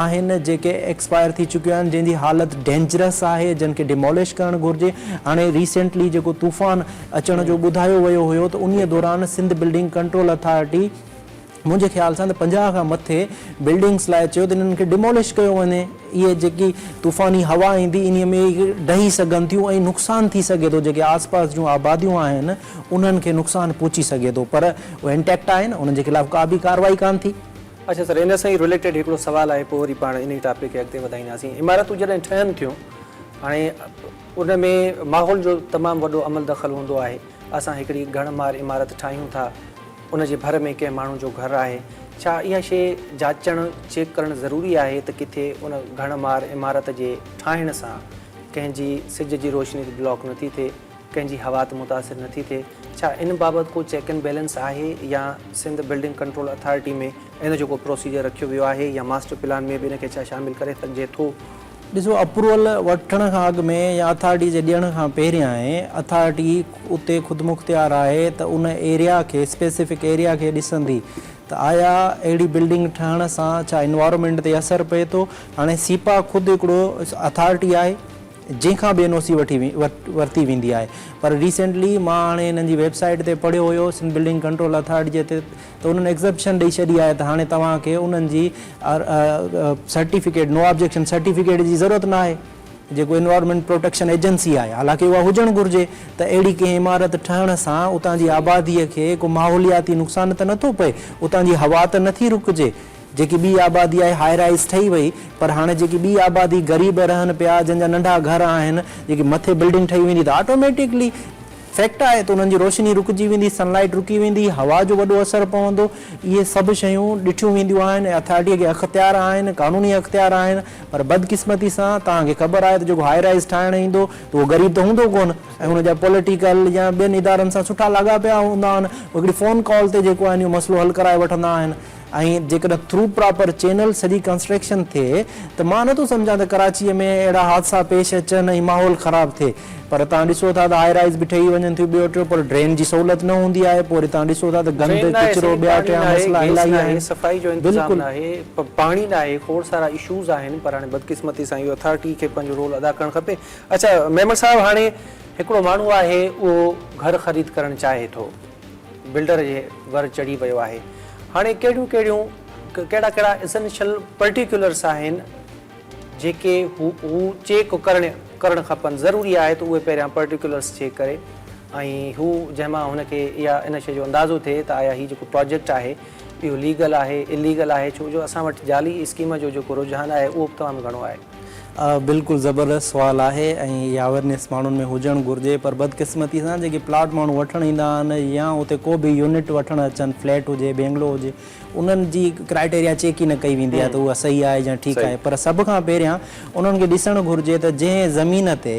آهن جيڪي ايڪسپائر ٿي چڪيون آهن جنهن جي حالت ڊينجرس آهي جن کي ڊيمولش ڪرڻ گهرجي هاڻي ريسينٽلي جيڪو طوفان اچڻ جو ٻڌايو ويو هيو ته انهي دوران سنڌ بلڊنگ ڪنٽرول اٿارٽي منهنجي خيال سان ته 50 کان مٿي بلڊنگس لاء چيو ته انهن کي ڊيمولش ڪيو وڃي اهي جيڪي طوفاني هوا ايندي انهي ۾ ڊهي سگهن ٿيون ۽ نقصان ٿي سگهي ٿو جيڪي آس پاس جون آباديون آهن انهن کي نقصان پهچي سگهي ٿو پر اهي انٽيڪٽ آهن انهن جي خلاف ڪا به ڪارروائي ڪانه ٿي. اڇا سر ان سان ئي رليٽيڊ هڪڙو سوال آهي پوء وري پاڻ انهي ٽاپڪ کي اڳتي وڌائينداسين عمارتون جڏهن ٺهن ٿيون هاڻي ان ۾ ماحول جو تمام وڏو عمل دخل هوندو آهي اسان هڪڙي گهڻ مار عمارت ٺاهيون ٿا ان جي ڀر ۾ ڪنهن ماڻهو جو گهر آهي ڇا اها شيء جاچڻ چيڪ ڪرڻ ضروري آهي ته ڪٿي ان گهڻ مار عمارت جي ٺاهڻ سان ڪنهن جي سج جي روشني ته بلاڪ نٿي ٿئي ڪنهن جي هوا ته متاثر نٿي ٿئي ڇا ان بابت ڪو چيڪ اينڊ بيلنس آهي يا سنڌ بلڊنگ ڪنٽرول اٿارٽي ۾ ان جو ڪو پروسيجر رکيو ويو آهي يا ماسٽر پلان ۾ به ان کي ڇا شامل ڪري سگهجي ٿو؟ ڏسو اپروول وٺڻ کان اڳ ۾ يا اٿارٽي جي ڏيڻ کان پهريائين اٿارٽي اتي خودمختيار آهي ته ان ايريا کي اسپيسفڪ ايريا کي ڏسندي ته آيا اهڙي بلڊنگ ٺهڻ سان ڇا انوائرمينٽ تي اثر پئي ٿو هاڻي سيپا خود هڪڙو اٿارٽي آهي جنهن کان به اين او سي وٺي ورتي ويندي آهي پر ريسينٽلي مان هاڻي انهن جي ويب سائيٽ تي پڙهيو هيو سنڌ بلڊنگ ڪنٽرول اٿارٽي جي تي ته انهن ايگزمپشن ڏئي ڇڏي آهي ته هاڻي توهان کي انهن جي سرٽيفڪيٽ نو آبجيڪشن سرٽيفڪيٽ جي ضرورت ناهي جيڪو انوائرمينٽ پروٽيڪشن ايجنسي آهي حالانڪه اها هجڻ گهرجي ته اهڙي ڪنهن عمارت ٺهڻ سان اتان جي آبادي کي ڪو ماحولياتي نقصان ته نٿو پئي اتان جي هوا ته نٿي رڪجي جيڪي ٻي آبادي آهي هاء رائز ٺهي وئي پر هاڻي جيڪي ٻي آبادي غريب رهن پيا جن جا ننڍا گهر آهن جيڪي مٿي بلڊنگ ٺهي ويندي ته آٽوميٽڪلي فيڪٽ آهي ته انهن جي روشني رڪجي ويندي، سن لائيٽ رڪي ويندي، هوا جو وڏو اثر پوندو، اهي سڀ شيون ڏٺيون وينديون آهن ۽ اٿارٽيء کي اختيار آهن، قانوني اختيار آهن، پر بدقسمتي سان توهان کي خبر آهي ته جيڪو هاء رائيز ٺاهڻ ايندو ته اهو غريب ته هوندو ڪونه ۽ ان جا پوليٽيڪل يا ٻين ادارن سان سٺا لاڳاپيا هوندا آهن، اهي هڪڙي فون ڪال تي جيڪو آهن اهو مسئلو حل ڪرائي وٺندا آهن. ۽ جيڪڏهن ٿرو پراپر چينل سڄي ڪنسٽريڪشن ٿئي ته مان نٿو سمجهان ته ڪراچيء ۾ اهڙا حادثا پيش اچن ۽ ماحول خراب ٿئي پر توهان ڏسو ٿا ته هاء رائز به ٺهي وڃن ٿيون ٻيو ٽيو پر ڊرين جي سهولت نه هوندي آهي پوء وري توهان ڏسو ٿا ته گند ڊرين ناهي ڪچرو سائين ٻيا پاڻي ٽيا ناهي مسئلا گيس الاهي ناهي آهن صفائي جو انتظام بلڪل. ناهي پاڻي ناهي کوڙ سارا اشوز آهن پر هاڻي بدقسمتي سان اهو اٿارٽي کي پنهنجو رول ادا ڪرڻ کپي اڇا ميمڻ صاحب هاڻي هڪڙو ماڻهو آهي اهو گهر خريد ڪرڻ چاهي ٿو. بلڊر جي ور چڙهي ويو آهي. هاڻي ڪهڙيون ڪهڙيون ڪهڙا ڪهڙا اسينشل پرٽيڪيولرس آهن جيڪي هو هو چيڪ ڪرڻ ڪرڻ کپن ضروري آهي ته اهي پهريان پرٽيڪيولرس چيڪ ڪري ۽ هو جنهن مان هن کي اها ان شيء جو اندازو ٿئي ته آيا هي جيڪو پراجيڪٽ آهي اهو ليگل آهي اليگل آهي ڇو جو اسان وٽ جعلي اسڪيم جو جيڪو رجحان آهي اهو به تمام گهڻو آهي. بلڪل زبردست سوال آهي ۽ اها اويرنيس ماڻهن ۾ هجڻ گهرجي پر بدقسمتي سان جيڪي پلاٽ ماڻهو وٺڻ ايندا آهن يا اتي ڪو به يونٽ وٺڻ اچن فليٽ هجي بينگلو هجي انهن جي ڪرائيٽيريا چيڪ ئي نه ڪئي ويندي آهي ته اها صحيح آهي يا ٺيڪ آهي پر سڀ کان پهريان انهن کي ڏسڻ گهرجي ته جنهن زمين تي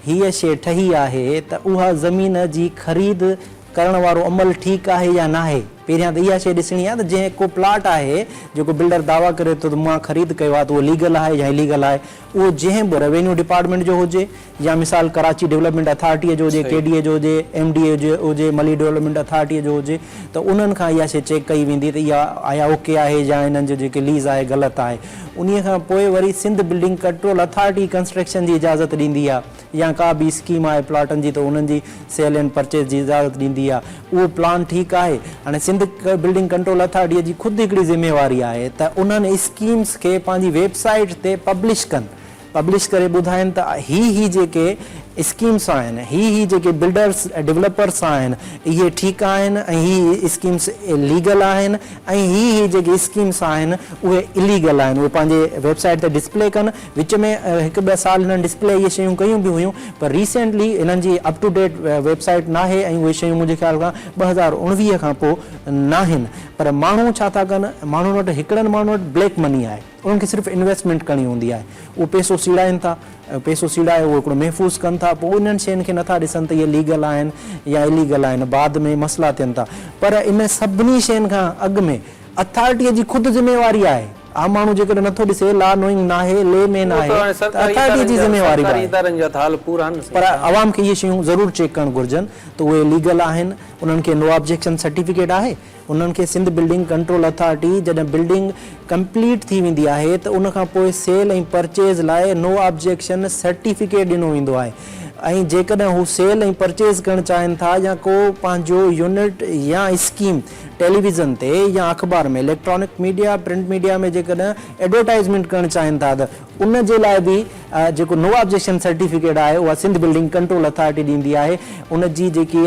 هيء شيء ٺهي آهي ته اها زمين جي خريد ڪرڻ وارو عمل ٺيڪ آهي يا ناهي؟ پهريان ته اها شيء ڏسڻي آهي ته جنهن ڪو پلاٽ آهي جيڪو بلڊر دعويٰ ڪري ٿو ته مان خريد ڪيو آهي ته اهو ليگل آهي يا اليگل آهي اهو جنهن به روينيو ڊپارٽمينٽ جو هجي يا مثال ڪراچي ڊولپمينٽ اٿارٽيء جو هجي ڪي ڊي اي جو هجي ايم ڊي اي جو هجي ملي ڊولپمينٽ اٿارٽيء جو هجي ته انهن کان اها شيء چيڪ ڪئي ويندي ته اها آيا اوڪي آهي يا انهن جو جيڪي ليز آهي غلط آهي انهيء کان پوء وري Sindh building control authority construction جي اجازت ڏيندي آهي. يا ڪا ٻي اسڪيم آهي پلاٽن جي ته انهن جي سيل اينڊ پرچيز جي اجازت ڏيندي آهي اهو پلان ٺيڪ آهي هاڻي سنڌ بلڊنگ ڪنٽرول اٿارٽيء جي خود هڪڙي ذميواري آهي ته انهن اسڪيمز کي پنهنجي ويب سائيٽ تي پبلش ڪن پبلش ڪري ٻڌائين ته هي هي جيڪي اسڪيمز آهن هي هي جيڪي بلڊرز ڊولپرز آهن اهي ٺيڪ آهن ۽ هي هي اسڪيمز ليگل آهن ۽ هي هي جيڪي اسڪيمز آهن اهي اليگل آهن اهي پنهنجي ويب سائيٽ تي ڊسپلي ڪن وچ ۾ هڪ ٻه سال هنن ڊسپلي اهي شيون ڪيون به هيون پر ريسينٽلي هنن جي up to date web site ناهي ۽ اهي شيون منهنجي خيال کان 2019 کان پوء ناهن پر ماڻهو ڇا ٿا ڪن ماڻهن وٽ هڪڙن ماڻهن وٽ بليڪ مني آهي انهن کي صرف انويسٽمينٽ ڪرڻي هوندي آهي اهو پيسو سيڙائين ٿا پيسو سيڙائي اهو هڪڙو محفوظ ڪن ٿا پوء انهن شين کي نٿا ڏسن ته اهي ليگل آهن يا اليگل آهن بعد ۾ مسئلا ٿين ٿا پر ان سڀني شين کان اڳ ۾ اٿارٽيء جي خود ذميواري آهي. عام ماڻهو جيڪڏهن نٿو ڏسي، لا نوئنگ ناهي، لي مين اهو آهي ته هاڻي ته سرڪاري اٿارٽيء ادارن جي جا ذميواري به سرڪاري آهي. ادارن جا ته حال پورا آهن پر سائين. عوام کي اهي شيون ضرور چيڪ ڪرڻ گهرجن ته اهي ليگل آهن، انهن کي نو آبجيڪشن سرٽيفڪيٽ آهي، انهن کي سنڌ بلڊنگ ڪنٽرول اٿارٽي جڏهن بلڊنگ ڪمپليٽ ٿي ويندي آهي ته ان کان پوء سيل ۽ پرچيز لاء نو آبجيڪشن سرٽيفڪيٽ ڏنو ويندو آهي ۽ جيڪڏهن هو سيل ۽ پرچيز ڪرڻ چاهين ٿا يا ڪو پنهنجو يونٽ يا اسڪيم ٽيليويزن تي يا اخبار ۾ اليڪٽرانڪ ميڊيا پرنٽ ميڊيا ۾ جيڪڏهن ايڊورٽائيزمينٽ ڪرڻ چاهين ٿا ته ان جي لاء به جيڪو نو آبجيڪشن سرٽيفڪيٽ آهي اها سنڌ بلڊنگ ڪنٽرول اٿارٽي ڏيندي آهي ان جي جيڪي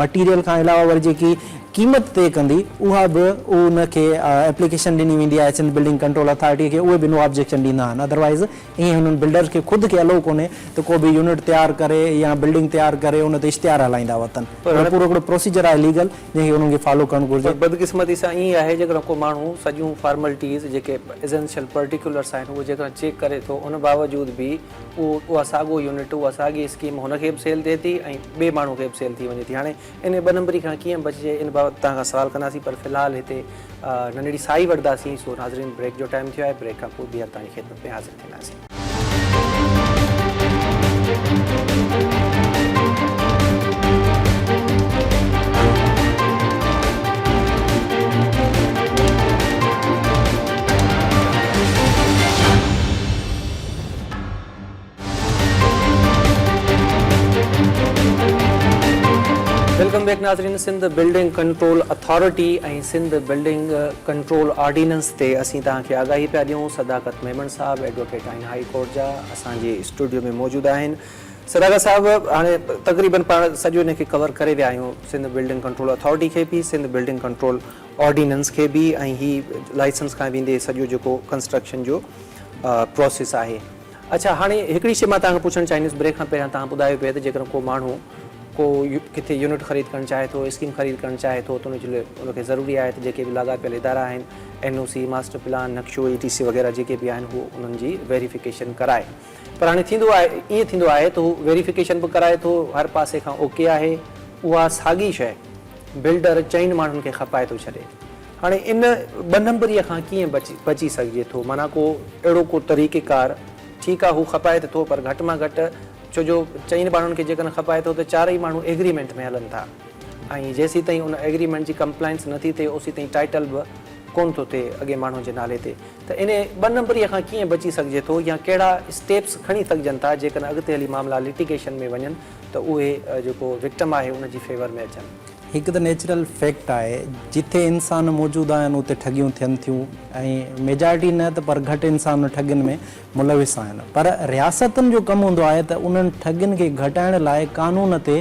مٽيريل کان علاوه وري جيڪي قيمت طئي ڪندي اها به ان کي ايپليڪيشن ڏني ويندي آهي سنڌ بلڊنگ ڪنٽرول اٿارٽي کي اهي به نو آبجيڪشن ڏيندا آهن ادروائيز ائين هنن بلڊرز کي خود کي الو ڪونهي ته ڪو به يونٽ تيار ڪري يا بلڊنگ تيار ڪري ان تي اشتهار هلائيندا وتن. اهو پورو هڪڙو پروسيجر آهي ليگل جنهن کي انهن کي فالو ڪرڻ گهرجي. پر بدقسمتي سان ائين آهي جيڪڏهن ڪو ماڻهو سڄيون فارملٽيز جيڪي ايسينشل پرٽيڪيولرس آهن اهي جيڪڏهن چيڪ ڪري ٿو ان باوجود به اهو اها ساڳو يونٽ اها ساڳي اسڪيم هن کي به سيل ٿئي ٿي ۽ ٻئي ماڻهو کي به سيل ٿي وڃي ٿي هاڻي ان ٻه نمبري کان ڪيئن بچجي ان بابت توهان کان سوال ڪنداسين پر في الحال هتي ننڍڙي ساهي وٺنداسين سو ناظرين بريڪ جو ٽائيم ٿيو آهي بريڪ کان پوء ٻيهر توهان جي خدمت ۾ حاضر ٿينداسين. Welcome back ناظرين Sindh building control authority ۽ Sindh building control ordinance تي اسين توهان کي آگاهي پيا ڏيون صداقت ميمڻ صاحب ايڊووڪيٽ آهن هائي ڪورٽ جا اسان جي اسٽوڊيو ۾ موجود آهن صداقت صاحب هاڻي تقريبن پاڻ سڄو ان کي ڪور ڪري ويا آهيون سنڌ بلڊنگ ڪنٽرول اٿارٽي کي به سنڌ بلڊنگ ڪنٽرول آرڊيننس کي به ۽ هي لائسنس کان ويندي سڄو جيڪو ڪنسٽرڪشن جو پروسيس آهي اڇا هاڻي هڪڙي شي مان توهان کان پڇڻ چاهيندس بريڪ کان پهريان توهان ٻڌايو پئي ته جيڪڏهن ڪو ماڻهو ڪو ڪٿي يونٽ خريد ڪرڻ چاهي ٿو اسڪيم خريد ڪرڻ چاهي ٿو ته ان جي لاء ان کي ضروري آهي ته جيڪي به لاڳاپيل ادارا آهن اين او سي ماسٽر پلان نقشو اي ٽي سي وغيره جيڪي به آهن هو انهن جي ويريفڪيشن ڪرائي پر هاڻي ٿيندو آهي ائين ٿيندو آهي ته هو ويريفڪيشن به ڪرائي ٿو هر پاسي کان اوڪي آهي اها ساڳي شي بلڊر چئن ماڻهن کي کپائي ٿو ڇڏي هاڻي ان ٻه نمبريء کان ڪيئن بچي سگهجي ٿو؟ معنيٰ ڪو اهڙو ڪو طريقيڪار، ٺيڪ آ هو کپائي ته ٿو پر گهٽ مان گهٽ ڇو جو چئن ماڻهن کي جيڪڏهن کپائي ٿو ته چارئي ماڻهو ايگريمينٽ ۾ هلن ٿا ۽ جيسيتائين ان ايگريمينٽ جي ڪمپلائنس نه ٿي ٿئي اوسيتائين ٽائيٽل به ڪونه ٿو ٿئي اڳئين ماڻهو جي نالي تي ته ان ٻه نمبريء کان ڪيئن بچي سگهجي ٿو يا ڪهڙا اسٽيپس کڻي سگهجن ٿا جيڪڏهن اڳتي هلي معاملا لٽيگيشن ۾ وڃن ته اهي جيڪو وڪٽم آهي ان جي فيور ۾ اچن. هڪ ته نيچرل فيڪٽ آهي جٿي انسان موجود آهن اتي ٺڳيون ٿين ٿيون ۽ ميجارٽي نه ته پر گهٽ انسان ٺڳين ۾ ملوث آهن پر رياستن جو ڪم هوندو آهي ته انهن ٺڳين کي گهٽائڻ لاء قانون تي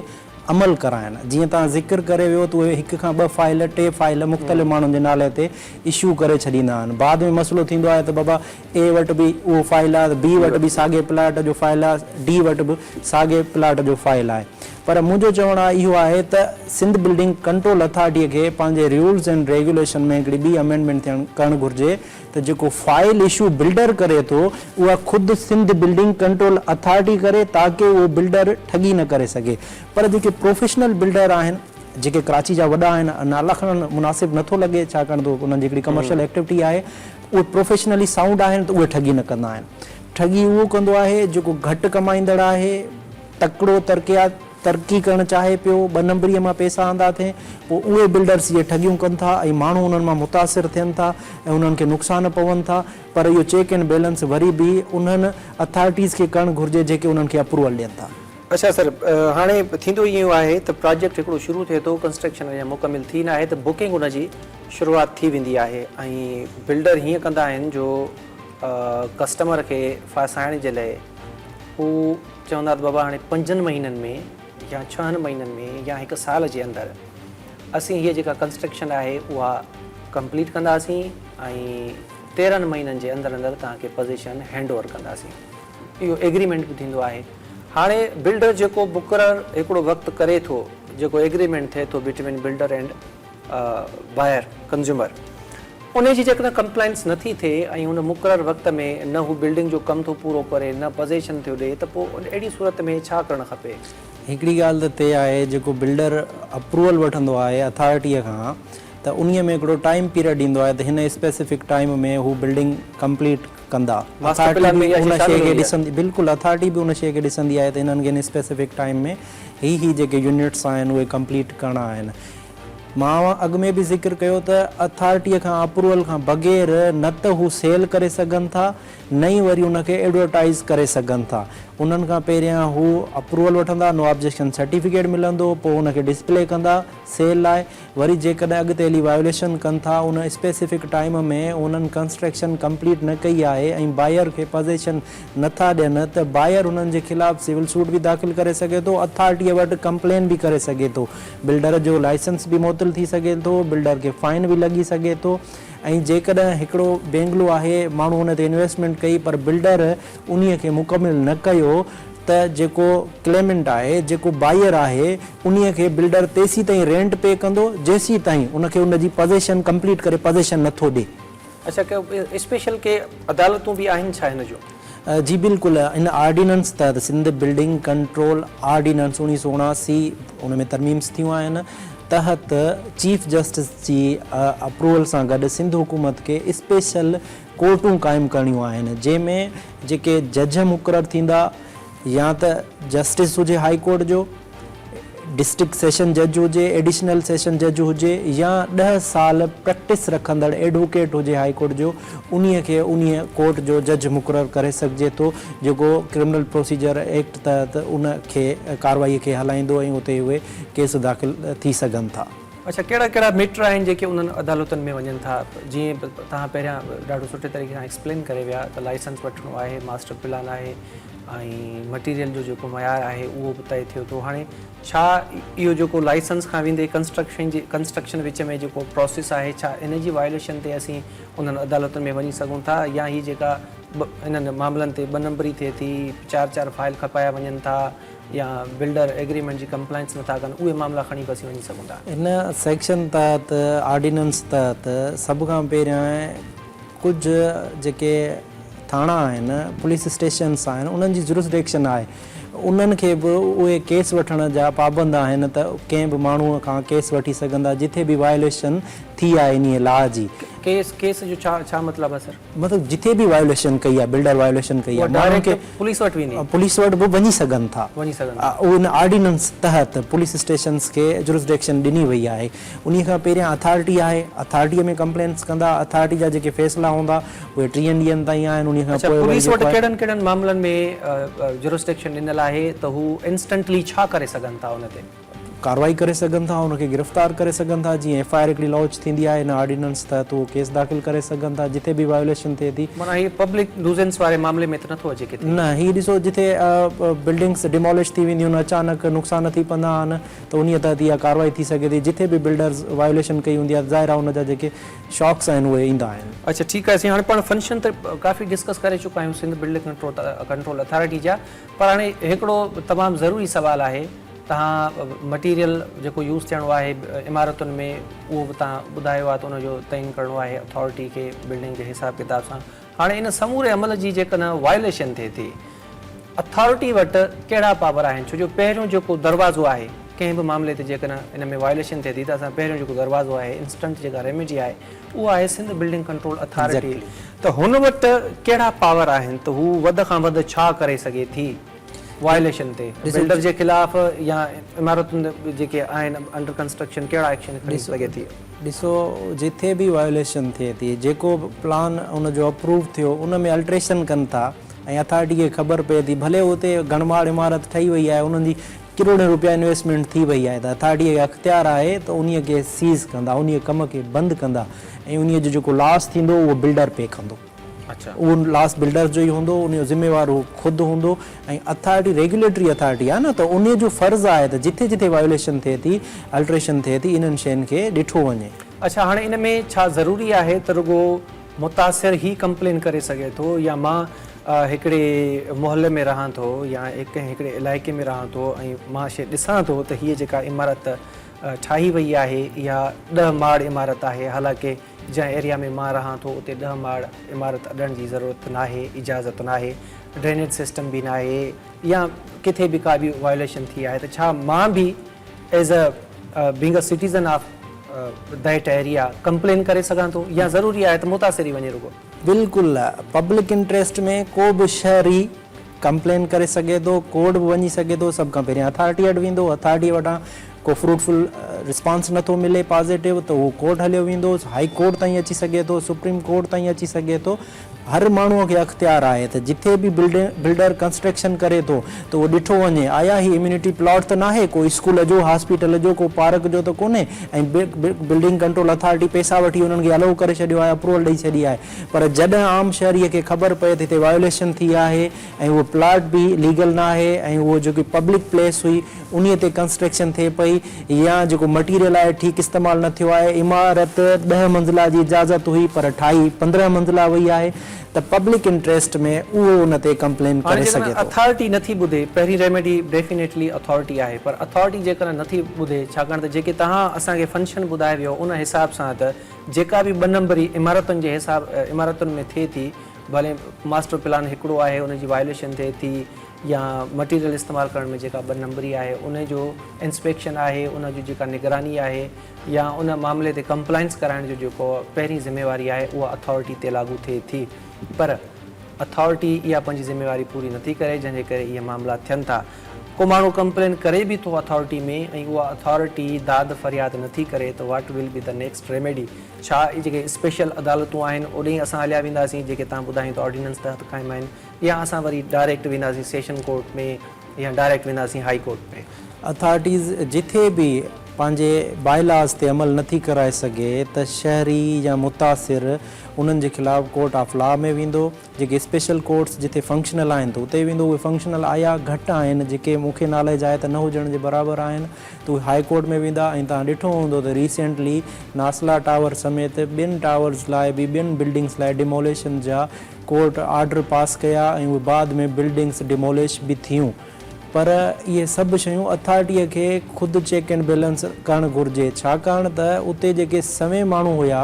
عمل ڪرائن جيئن توهان ذڪر ڪري ويو ته اهي هڪ کان ٻه فائل ٽي فائل مختلف ماڻهن جي نالي تي اشو ڪري ڇڏيندا آهن بعد ۾ مسئلو ٿيندو آهي ته بابا اي وٽ به اهو فائل آهي ته بي وٽ به ساڳي پلاٽ جو فائل آهي ڊي وٽ به ساڳي پلاٽ جو فائل آهي پر منهنجو چوڻ آهي اهو آهي ته سنڌ بلڊنگ ڪنٽرول اٿارٽيء کي پنهنجي رولز اينڊ ريگيوليشن ۾ هڪڙي ٻي امينڊمينٽ ٿيڻ ڪرڻ گهرجي ته جيڪو فائل اشو بلڊر ڪري ٿو اها خود سنڌ بلڊنگ ڪنٽرول اٿارٽي ڪري تاڪه اهو بلڊر ٺڳي نه ڪري سگهي پر جيڪي پروفيشنل بلڊر آهن جيڪي ڪراچي جا وڏا آهن نالا کڻڻ مناسب نه ٿو لڳي ڇاڪاڻ ته انهن جي هڪڙي ڪمرشل ايڪٽيوٽي آهي اهي پروفيشنلي سائونڊ آهن ته اهي ٺڳي نه ڪندا آهن. ٺڳي اهو ڪندو آهي جيڪو گهٽ ڪمائيندڙ آهي، تڪڙو ترقيات ترقي ڪرڻ چاهي پيو، ٻه نمبريء مان پئسا آندا اٿين، پوء اهي بلڊرس اهي ٺڳيون ڪن ٿا ۽ ماڻهو انهن مان متاثر ٿين ٿا ۽ انهن کي نقصان پون ٿا پر اهو چيڪ اينڊ بيلنس وري به انهن اٿارٽيز کي ڪرڻ گهرجي جيڪي انهن کي اپروول ڏين ٿا. اڇا سر هاڻي ٿيندو ايئن آهي ته پراجيڪٽ هڪڙو شروع ٿئي ٿو ڪنسٽرڪشن اڃا مڪمل ٿي ناهي ته بڪنگ ان جي شروعات ٿي ويندي آهي ۽ بلڊر هيئن ڪندا آهن جو ڪسٽمر کي ڦاسائڻ جي لئي هو چوندا ته بابا هاڻي پنجن مهينن ۾ يا ڇهن مهينن ۾ يا هڪ سال جي اندر اسين هيء جيڪا ڪنسٽرڪشن آهي اها ڪمپليٽ ڪنداسين ۽ 13 مهينن جي اندر اندر توهان کي پزيشن هينڊ اوور ڪنداسين اهو ايگريمينٽ به ٿيندو آهي هاڻي بلڊر جيڪو مقرر هڪڙو وقت ڪري ٿو جيڪو ايگريمينٽ ٿئي ٿو between builder and buyer, consumer, انهي جي جيڪڏهن ڪمپلائنس نه ٿي ٿئي ۽ ان مقرر وقت ۾ نه هو بلڊنگ جو ڪم ٿو پورو ڪري نه پزيشن ٿيو ڏئي ته پوء اهڙي صورت ۾ ڇا ڪرڻ کپي؟ هڪڙي ڳالهه ته طئي آهي جيڪو بلڊر اپروول وٺندو آهي اٿارٽيء کان ته انهي ۾ هڪڙو ٽائيم پيريڊ ايندو آهي ته هن اسپيسفڪ ٽائيم ۾ هو بلڊنگ ڪمپليٽ ڪندا. ماسٽر پلان ۾ اها شيء شامل کي هوندي آهي. ڏسندي بلڪل اٿارٽي به ان شيء کي ڏسندي آهي ته هنن کي هن اسپيسفڪ ٽائيم ۾ هي هي جيڪي يونٽس آهن اهي ڪمپليٽ ڪرڻا آهن. مان اڳ ۾ به ذڪر ڪيو ته اٿارٽيء کان اپروول کان بغير نه ته هو سيل ڪري سگهن ٿا نه ئي وري ان کي ايڊورٽائيز ڪري سگهن ٿا. انهن کان پهريان هو اپروول وٺندا، نو آبجيڪشن سرٽيفڪيٽ ملندو، پوء ان کي ڊسپلي ڪندا سيل لاء، وري جيڪڏهن اڳتي هلي وايوليشن ڪن ٿا ان اسپيسفڪ ٽائيم ۾ انهن ڪنسٽرڪشن ڪمپليٽ نه ڪئي آهي ۽ بائير کي پزيشن نه ٿا ڏين ته بائير انهن جي خلاف سول سوٽ به داخل ڪري سگهي ٿو، اٿارٽيء وٽ ڪمپلين به ڪري سگهي ٿو. بلڊر جو لائسنس به معطل ٿي سگهي ٿو، بلڊر کي فائن به لڳي سگهي ٿو ۽ جيڪڏهن هڪڙو بينگلو آهي ماڻهو ان تي انويسٽمينٽ ڪئي پر بلڊر انهي کي مڪمل نه ڪيو ته جيڪو ڪليمنٽ آهي جيڪو بائير آهي انهي کي بلڊر تيسين تائين رينٽ پي ڪندو جيسين تائين ان کي ان جي پزيشن ڪمپليٽ ڪري پزيشن نه ٿو ڏي. اڇا ڪي اسپيشل ڪي عدالتون به آهن ڇا هن جون؟ جي بلڪل ان آرڊيننس تحت سنڌ بلڊنگ ڪنٽرول آرڊيننس 1979 ان ۾ ترميمس ٿيون آهن تحت چيف جسٽس جي اپروول سان گڏ سنڌ حڪومت کي اسپيشل ڪورٽون قائم ڪرڻيون آهن جنهن ۾ جيڪي جج مقرر ٿيندا يا ته جسٽس هجي هائي ڪورٽ جو ڊسٽرڪٽ سيشن جج هجي، ايڊيشنل سيشن جج هجي يا ڏهه سال پريڪٽس رکندڙ ايڊووڪيٽ هجي هائي ڪورٽ جو انهيء کي انهيء ڪورٽ جو جج مقرر ڪري سگهجي ٿو جيڪو ڪرمنل پروسيجر ايڪٽ تحت ان کي ڪارروائي کي هلائيندو ۽ اتي اهي ڪيس داخل ٿي سگهن ٿا. اڇا ڪهڙا ڪهڙا ميٽر آهن جيڪي انهن عدالتن ۾ وڃن ٿا جيئن توهان پهريان ڏاڍو سٺي طريقي سان ايڪسپلين ڪري ويا ته لائسنس وٺڻو آهي ماسٽر پلان آهي ۽ مٽيريل جو جيڪو معيار آهي اهو به طئي ٿئي ٿو هاڻي ڇا اهو جيڪو لائسنس کان ويندي ڪنسٽرڪشن جي ڪنسٽرڪشن وچ ۾ جيڪو پروسيس آهي ڇا ان جي وايوليشن تي اسين انهن عدالتن ۾ وڃي سگهون ٿا يا هي جيڪا انهن معاملن تي ٻه نمبري ٿئي ٿي چار چار فائل کپايا وڃن ٿا يا بلڊر ايگريمينٽ جي ڪمپلائنس نٿا ڪن اهي معاملا کڻي به اسين وڃي سگهون ٿا. هن سيڪشن تحت آرڊيننس تحت سڀ کان پهريان ڪجهه جيڪي ٿاڻا آهن، پوليس اسٽيشنس آهن انهن جي جورسڊڪشن آهي انهن کي به اهي ڪيس وٺڻ جا پابند آهن ته ڪنهن به ماڻهو کان ڪيس وٺي سگهندا جٿي به وايوليشن ٿي آهي انهي لا جي. ڪيس ڪيس جو ڇا ڇا مطلب آهي سر؟ مطلب جٿي به وايوليشن ڪئي آهي بلڊر وايوليشن ڪئي آهي ماڻهن کي پوليس وٽ ويندي پوليس وٽ به وڃي سگهن ٿا وڃي سگهن ٿا ان آرڊيننس تحت پوليس اسٽيشنس کي جورسڊڪشن ڏني وئي آهي انهي کان پهريان اٿارٽي آهي، اٿارٽيء ۾ ڪمپلينٽس ڪندا، اٿارٽي جا جيڪي فيصلا هوندا اهي ٽيهن ڏينهن تائين آهن، انهي کان اڇا پوء وري پوليس وٽ جيڪو آهي. ڪهڙن ڪهڙن معاملن ۾ جورسڊڪشن ڏنل آهي ته هو انسٽنٽلي ڇا ڪري سگهن ٿا ان تي؟ ڪارروائي ڪري سگهن ٿا، ان کي گرفتار ڪري سگهن ٿا، جيئن ايف I R هڪڙي لانچ ٿيندي آهي ان آرڊيننس تحت اهو ڪيس داخل ڪري سگهن ٿا، جتي به وايوليشن ٿئي ٿي. معنيٰ هي پبلڪ نوزنس واري معاملي ۾ ته نٿو اچي ڪٿي. نه هي ڏسو جتي بلڊنگس ڊيمالش ٿي وينديون آهن اچانڪ نقصان ٿي پوندا آهن ته انهيء تحت اها ڪارروائي ٿي سگهي ٿي، جتي به بلڊرز وايوليشن ڪئي هوندي آهي ظاهر آهي ان جا جيڪي شاڪس آهن اهي ايندا آهن. اڇا ٺيڪ آهي سائين هاڻي پاڻ فنڪشن ته ڪافي ڊسڪس ڪري چڪا آهيون سنڌ بلڊنگ ڪنٽرول اٿارٽي جا پر هاڻي هڪڙو تمام ضروري سوال آهي توهان مٽيريل جيڪو يوز ٿيڻو آهي عمارتن ۾ اهو به توهان ٻڌايو آهي ته ان جو تعين ڪرڻو آهي اٿارٽي کي بلڊنگ جي حساب ڪتاب سان هاڻي ان سموري عمل جي جيڪڏهن وائليشن ٿئي ٿي اٿارٽي وٽ ڪهڙا پاور آهن ڇو جو پهريون جيڪو دروازو آهي ڪنهن به معاملي تي جيڪڏهن ان ۾ وائليشن ٿئي ٿي ته اسان پهريون جيڪو دروازو آهي انسٽنٽ جيڪا ريميڊي آهي اهو آهي سنڌ بلڊنگ ڪنٽرول اٿارٽي ته هن وٽ ڪهڙا پاور آهن ته هو وڌ کان وڌ ڇا ڪري سگهي ٿي وائليشن تي بلڊر جي خلاف يا عمارتن جيڪي آهن انڊر ڪنسٽرڪشن ڪهڙا ايڪشن کڻي سگهي ٿي. ڏسو جتي به وائليشن ٿئي ٿي جيڪو به پلان ان جو اپروو ٿيو ان ۾ الٽريشن ڪن ٿا ۽ اٿارٽي کي خبر پئي ٿي ڀلي اتي گهڻماڙ عمارت ٺهي وئي آهي انهن جي ڪروڙين روپيا انويسٽمينٽ ٿي وئي آهي ته اٿارٽي کي اختيار آهي ته انهي کي سيز ڪندا انهي ڪم کي بند ڪندا ۽ انهي جو جيڪو لاس ٿيندو اهو بلڊر پي ڪندو. اهو لاس بلڊرز جو ئي هوندو ان جو ذميوار هو خود هوندو ۽ اٿارٽي ريگيوليٽري اٿارٽي آهي نه ته ان جو فرض آهي ته جٿي جٿي وايوليشن ٿئي ٿي الٽريشن ٿئي ٿي انهن شين کي ڏٺو وڃي. اڇا هاڻي ان ۾ ڇا ضروري آهي ته رڳو متاثر ئي ڪمپلين ڪري سگهي ٿو يا مان هڪڙي محلي ۾ رهان ٿو يا ڪنهن هڪڙي علائقي ۾ رهان ٿو ۽ مان شي ڏسان ٿو ته هيء جيڪا عمارت ٺاهي وئي آهي اها ڏهه ماڙ عمارت آهي حالانڪه جنهن ايريا ۾ مان رهان ٿو اتي ڏهه ماڙ عمارت اڏڻ جي ضرورت ناهي، اجازت ناهي، ڊرينيج سسٽم به ناهي يا ڪٿي به ڪا به وائوليشن ٿي آهي ته ڇا مان به as a being a citizen of that area complain ڪري سگهان ٿو يا ضروري آهي ته متاثر ئي وڃي رڳو. بلڪل پبلڪ انٽريسٽ ۾ ڪو به شهري ڪمپلين ڪري سگهي ٿو، ڪورٽ به وڃي سگهي ٿو، سڀ کان پهريان اٿارٽي وٽ ويندو، اٿارٽي وٽان ڪو فروٽفل رسپانس نٿو ملي پازيٽو ته اهو ڪورٽ هليو ويندو، هائي ڪورٽ تائين اچي سگهي ٿو، سپريم ڪورٽ تائين اچي سگهي ٿو، هر ماڻهو کي اختيار آهي ته جٿي به بلڊر ڪنسٽرڪشن ڪري ٿو ته اهو ڏٺو وڃي آيا هي اميونٽي پلاٽ ته ناهي ڪو اسڪول جو، هاسپيٽل جو، ڪو پارڪ جو ته ڪونهي ۽ بلڊنگ ڪنٽرول اٿارٽي پئسا وٺي انهن کي الائو ڪري ڇڏيو آهي اپروول ڏئي ڇڏي آهي پر جڏهن عام شهريء کي خبر پئي ته هتي وايوليشن ٿي آهي ۽ اهو پلاٽ به ليگل ناهي ۽ اهو جيڪي پبلڪ پليس هئي انهيء تي ڪنسٽرڪشن ٿئي پئي يا جيڪو مٽيريل آهي ٺيڪ استعمال نه ٿيو آهي، عمارت ڏهه منزله جي اجازت هئي پر ٺاهي 15 منزله وئي آهي ته پبلڪ انٽريسٽ ۾ اهو ان تي ڪمپلين هاڻي ڪري جيڪڏهن سگهي ٿو. اٿارٽي نٿي ٻڌي، پهرين ريميڊي ڊيفينيٽلي اٿارٽي آهي پر اٿارٽي جيڪڏهن نٿي ٻڌي ڇاڪاڻ ته جيڪي توهان اسان کي فنڪشن ٻڌائي ويو ان حساب سان ته جيڪا به ٻه نمبري عمارتن جي حساب عمارتن ۾ ٿئي ٿي ڀلي ماسٽر پلان هڪڙو آهي ان جي وائليشن ٿئي ٿي يا مٽيريل استعمال ڪرڻ ۾ جيڪا ٻه نمبري آهي ان جو انسپيڪشن آهي ان جي جيڪا نگراني آهي يا ان معاملي تي ڪمپلائنس ڪرائڻ جو جيڪو پهرين ذميواري آهي اها اٿارٽي تي لاڳو ٿئي ٿي پر اٿارٽي اها پنهنجي ذميواري پوري نٿي ڪري جنهن جي ڪري اهي معاملا ٿين ٿا ڪو ماڻهو ڪمپلين ڪري به ٿو اٿارٽي ۾ ۽ اها اٿارٽي داد فرياد نٿي ڪري ته what will be the next remedy ڇا اهي جيڪي اسپيشل عدالتون آهن اوڏي اسان هليا وينداسين جيڪي توهان ٻڌايون ته آرڊيننس تحت قائم آهن يا اسان وري ڊائريڪٽ وينداسين سيشن ڪورٽ ۾ يا ڊائريڪٽ وينداسين هائي ڪورٽ ۾. اٿارٽيز جٿي به پنهنجي باء لاز تي عمل نٿي ڪرائي سگهي ته شهري يا متاثر انهن جي خلاف ڪورٽ آف لا ۾ ويندو. جيڪي اسپيشل ڪورٽس جتي فنڪشنل آهن ته اتي ويندو اهي فنڪشنل آيا گهٽ آهن جيڪي مون کي ناليج آهي ته نه هجڻ جي برابر آهن ته اهي هاء ڪورٽ ۾ ويندا ۽ توهان ڏٺو هوندو ته ريسينٽلي ناسلا ٽاور سميت ٻين ٽاورز لاء به ٻين بلڊنگس لاء ڊيموليشن جا ڪورٽ آرڊر پاس ڪيا ۽ اهي بعد ۾ بلڊنگس ڊيمولش به ٿيون. پر اهي سڀ شيون اٿارٽيء کي خود چيڪ اينڊ بيلنس ڪرڻ گهرجي، ڇاڪاڻ ته اتي جيڪي سوين ماڻهو هيا،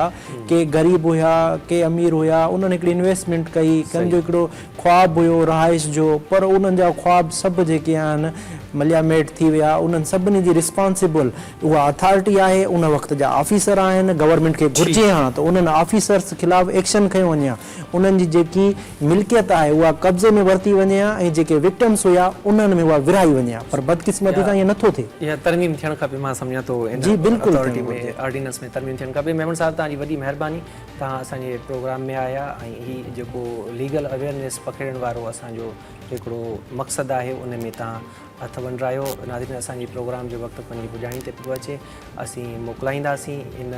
ڪي غريب هيا، ڪي امير هيا، انهن هڪڙي انويسٽمينٽ ڪئي، ڪن جو هڪڙو خواب هيو رهائش جو، پر انهن جا خواب سڀ جيڪي آهن ملياميٽ ٿي ويا، انهن سڀني جي رسپانسبل اها اٿارٽي آهي، ان وقت جا آفيسر آهن، گورنمينٽ کي گهرجي ها ته انهن آفيسرس خلاف ايڪشن کنيو وڃي ها. انهن جي جيڪي ملڪيت آهي اها قبضي ۾ ورتي وڃي ها ۽ جيڪي وڪٽمس هيا انهن ۾ اها. آهي ورهائي وڃي ها پر بدقسمتي سان ائين نٿو ٿئي. اها ترميم ٿيڻ کپي مان سمجهان ٿو ان جي بلڪل اٿارٽي ۾ آرڊيننس ۾ ترميم ٿيڻ کپي. ميمڻ صاحب توهان جي وڏي مهرباني توهان اسان جي پروگرام ۾ آيا ۽ هي جيڪو ليگل اويئرنيس پکيڙڻ وارو اسان جو هڪڙو مقصد آهي ان ۾ توهان هٿ ونڊرايو. ناظرين اسان جي پروگرام جو وقت پنهنجي پڄاڻي تي پيو اچي اسين موڪلائينداسين ان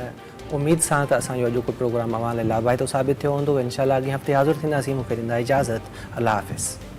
اميد سان ته اسان جو اڄوڪو پروگرام اوهان لاء لاڀائتو ثابت ٿيو هوندو. انشاء الله اڳئين هفتي حاضر ٿينداسين. مون کي ڏيندا اجازت. الله حافظ.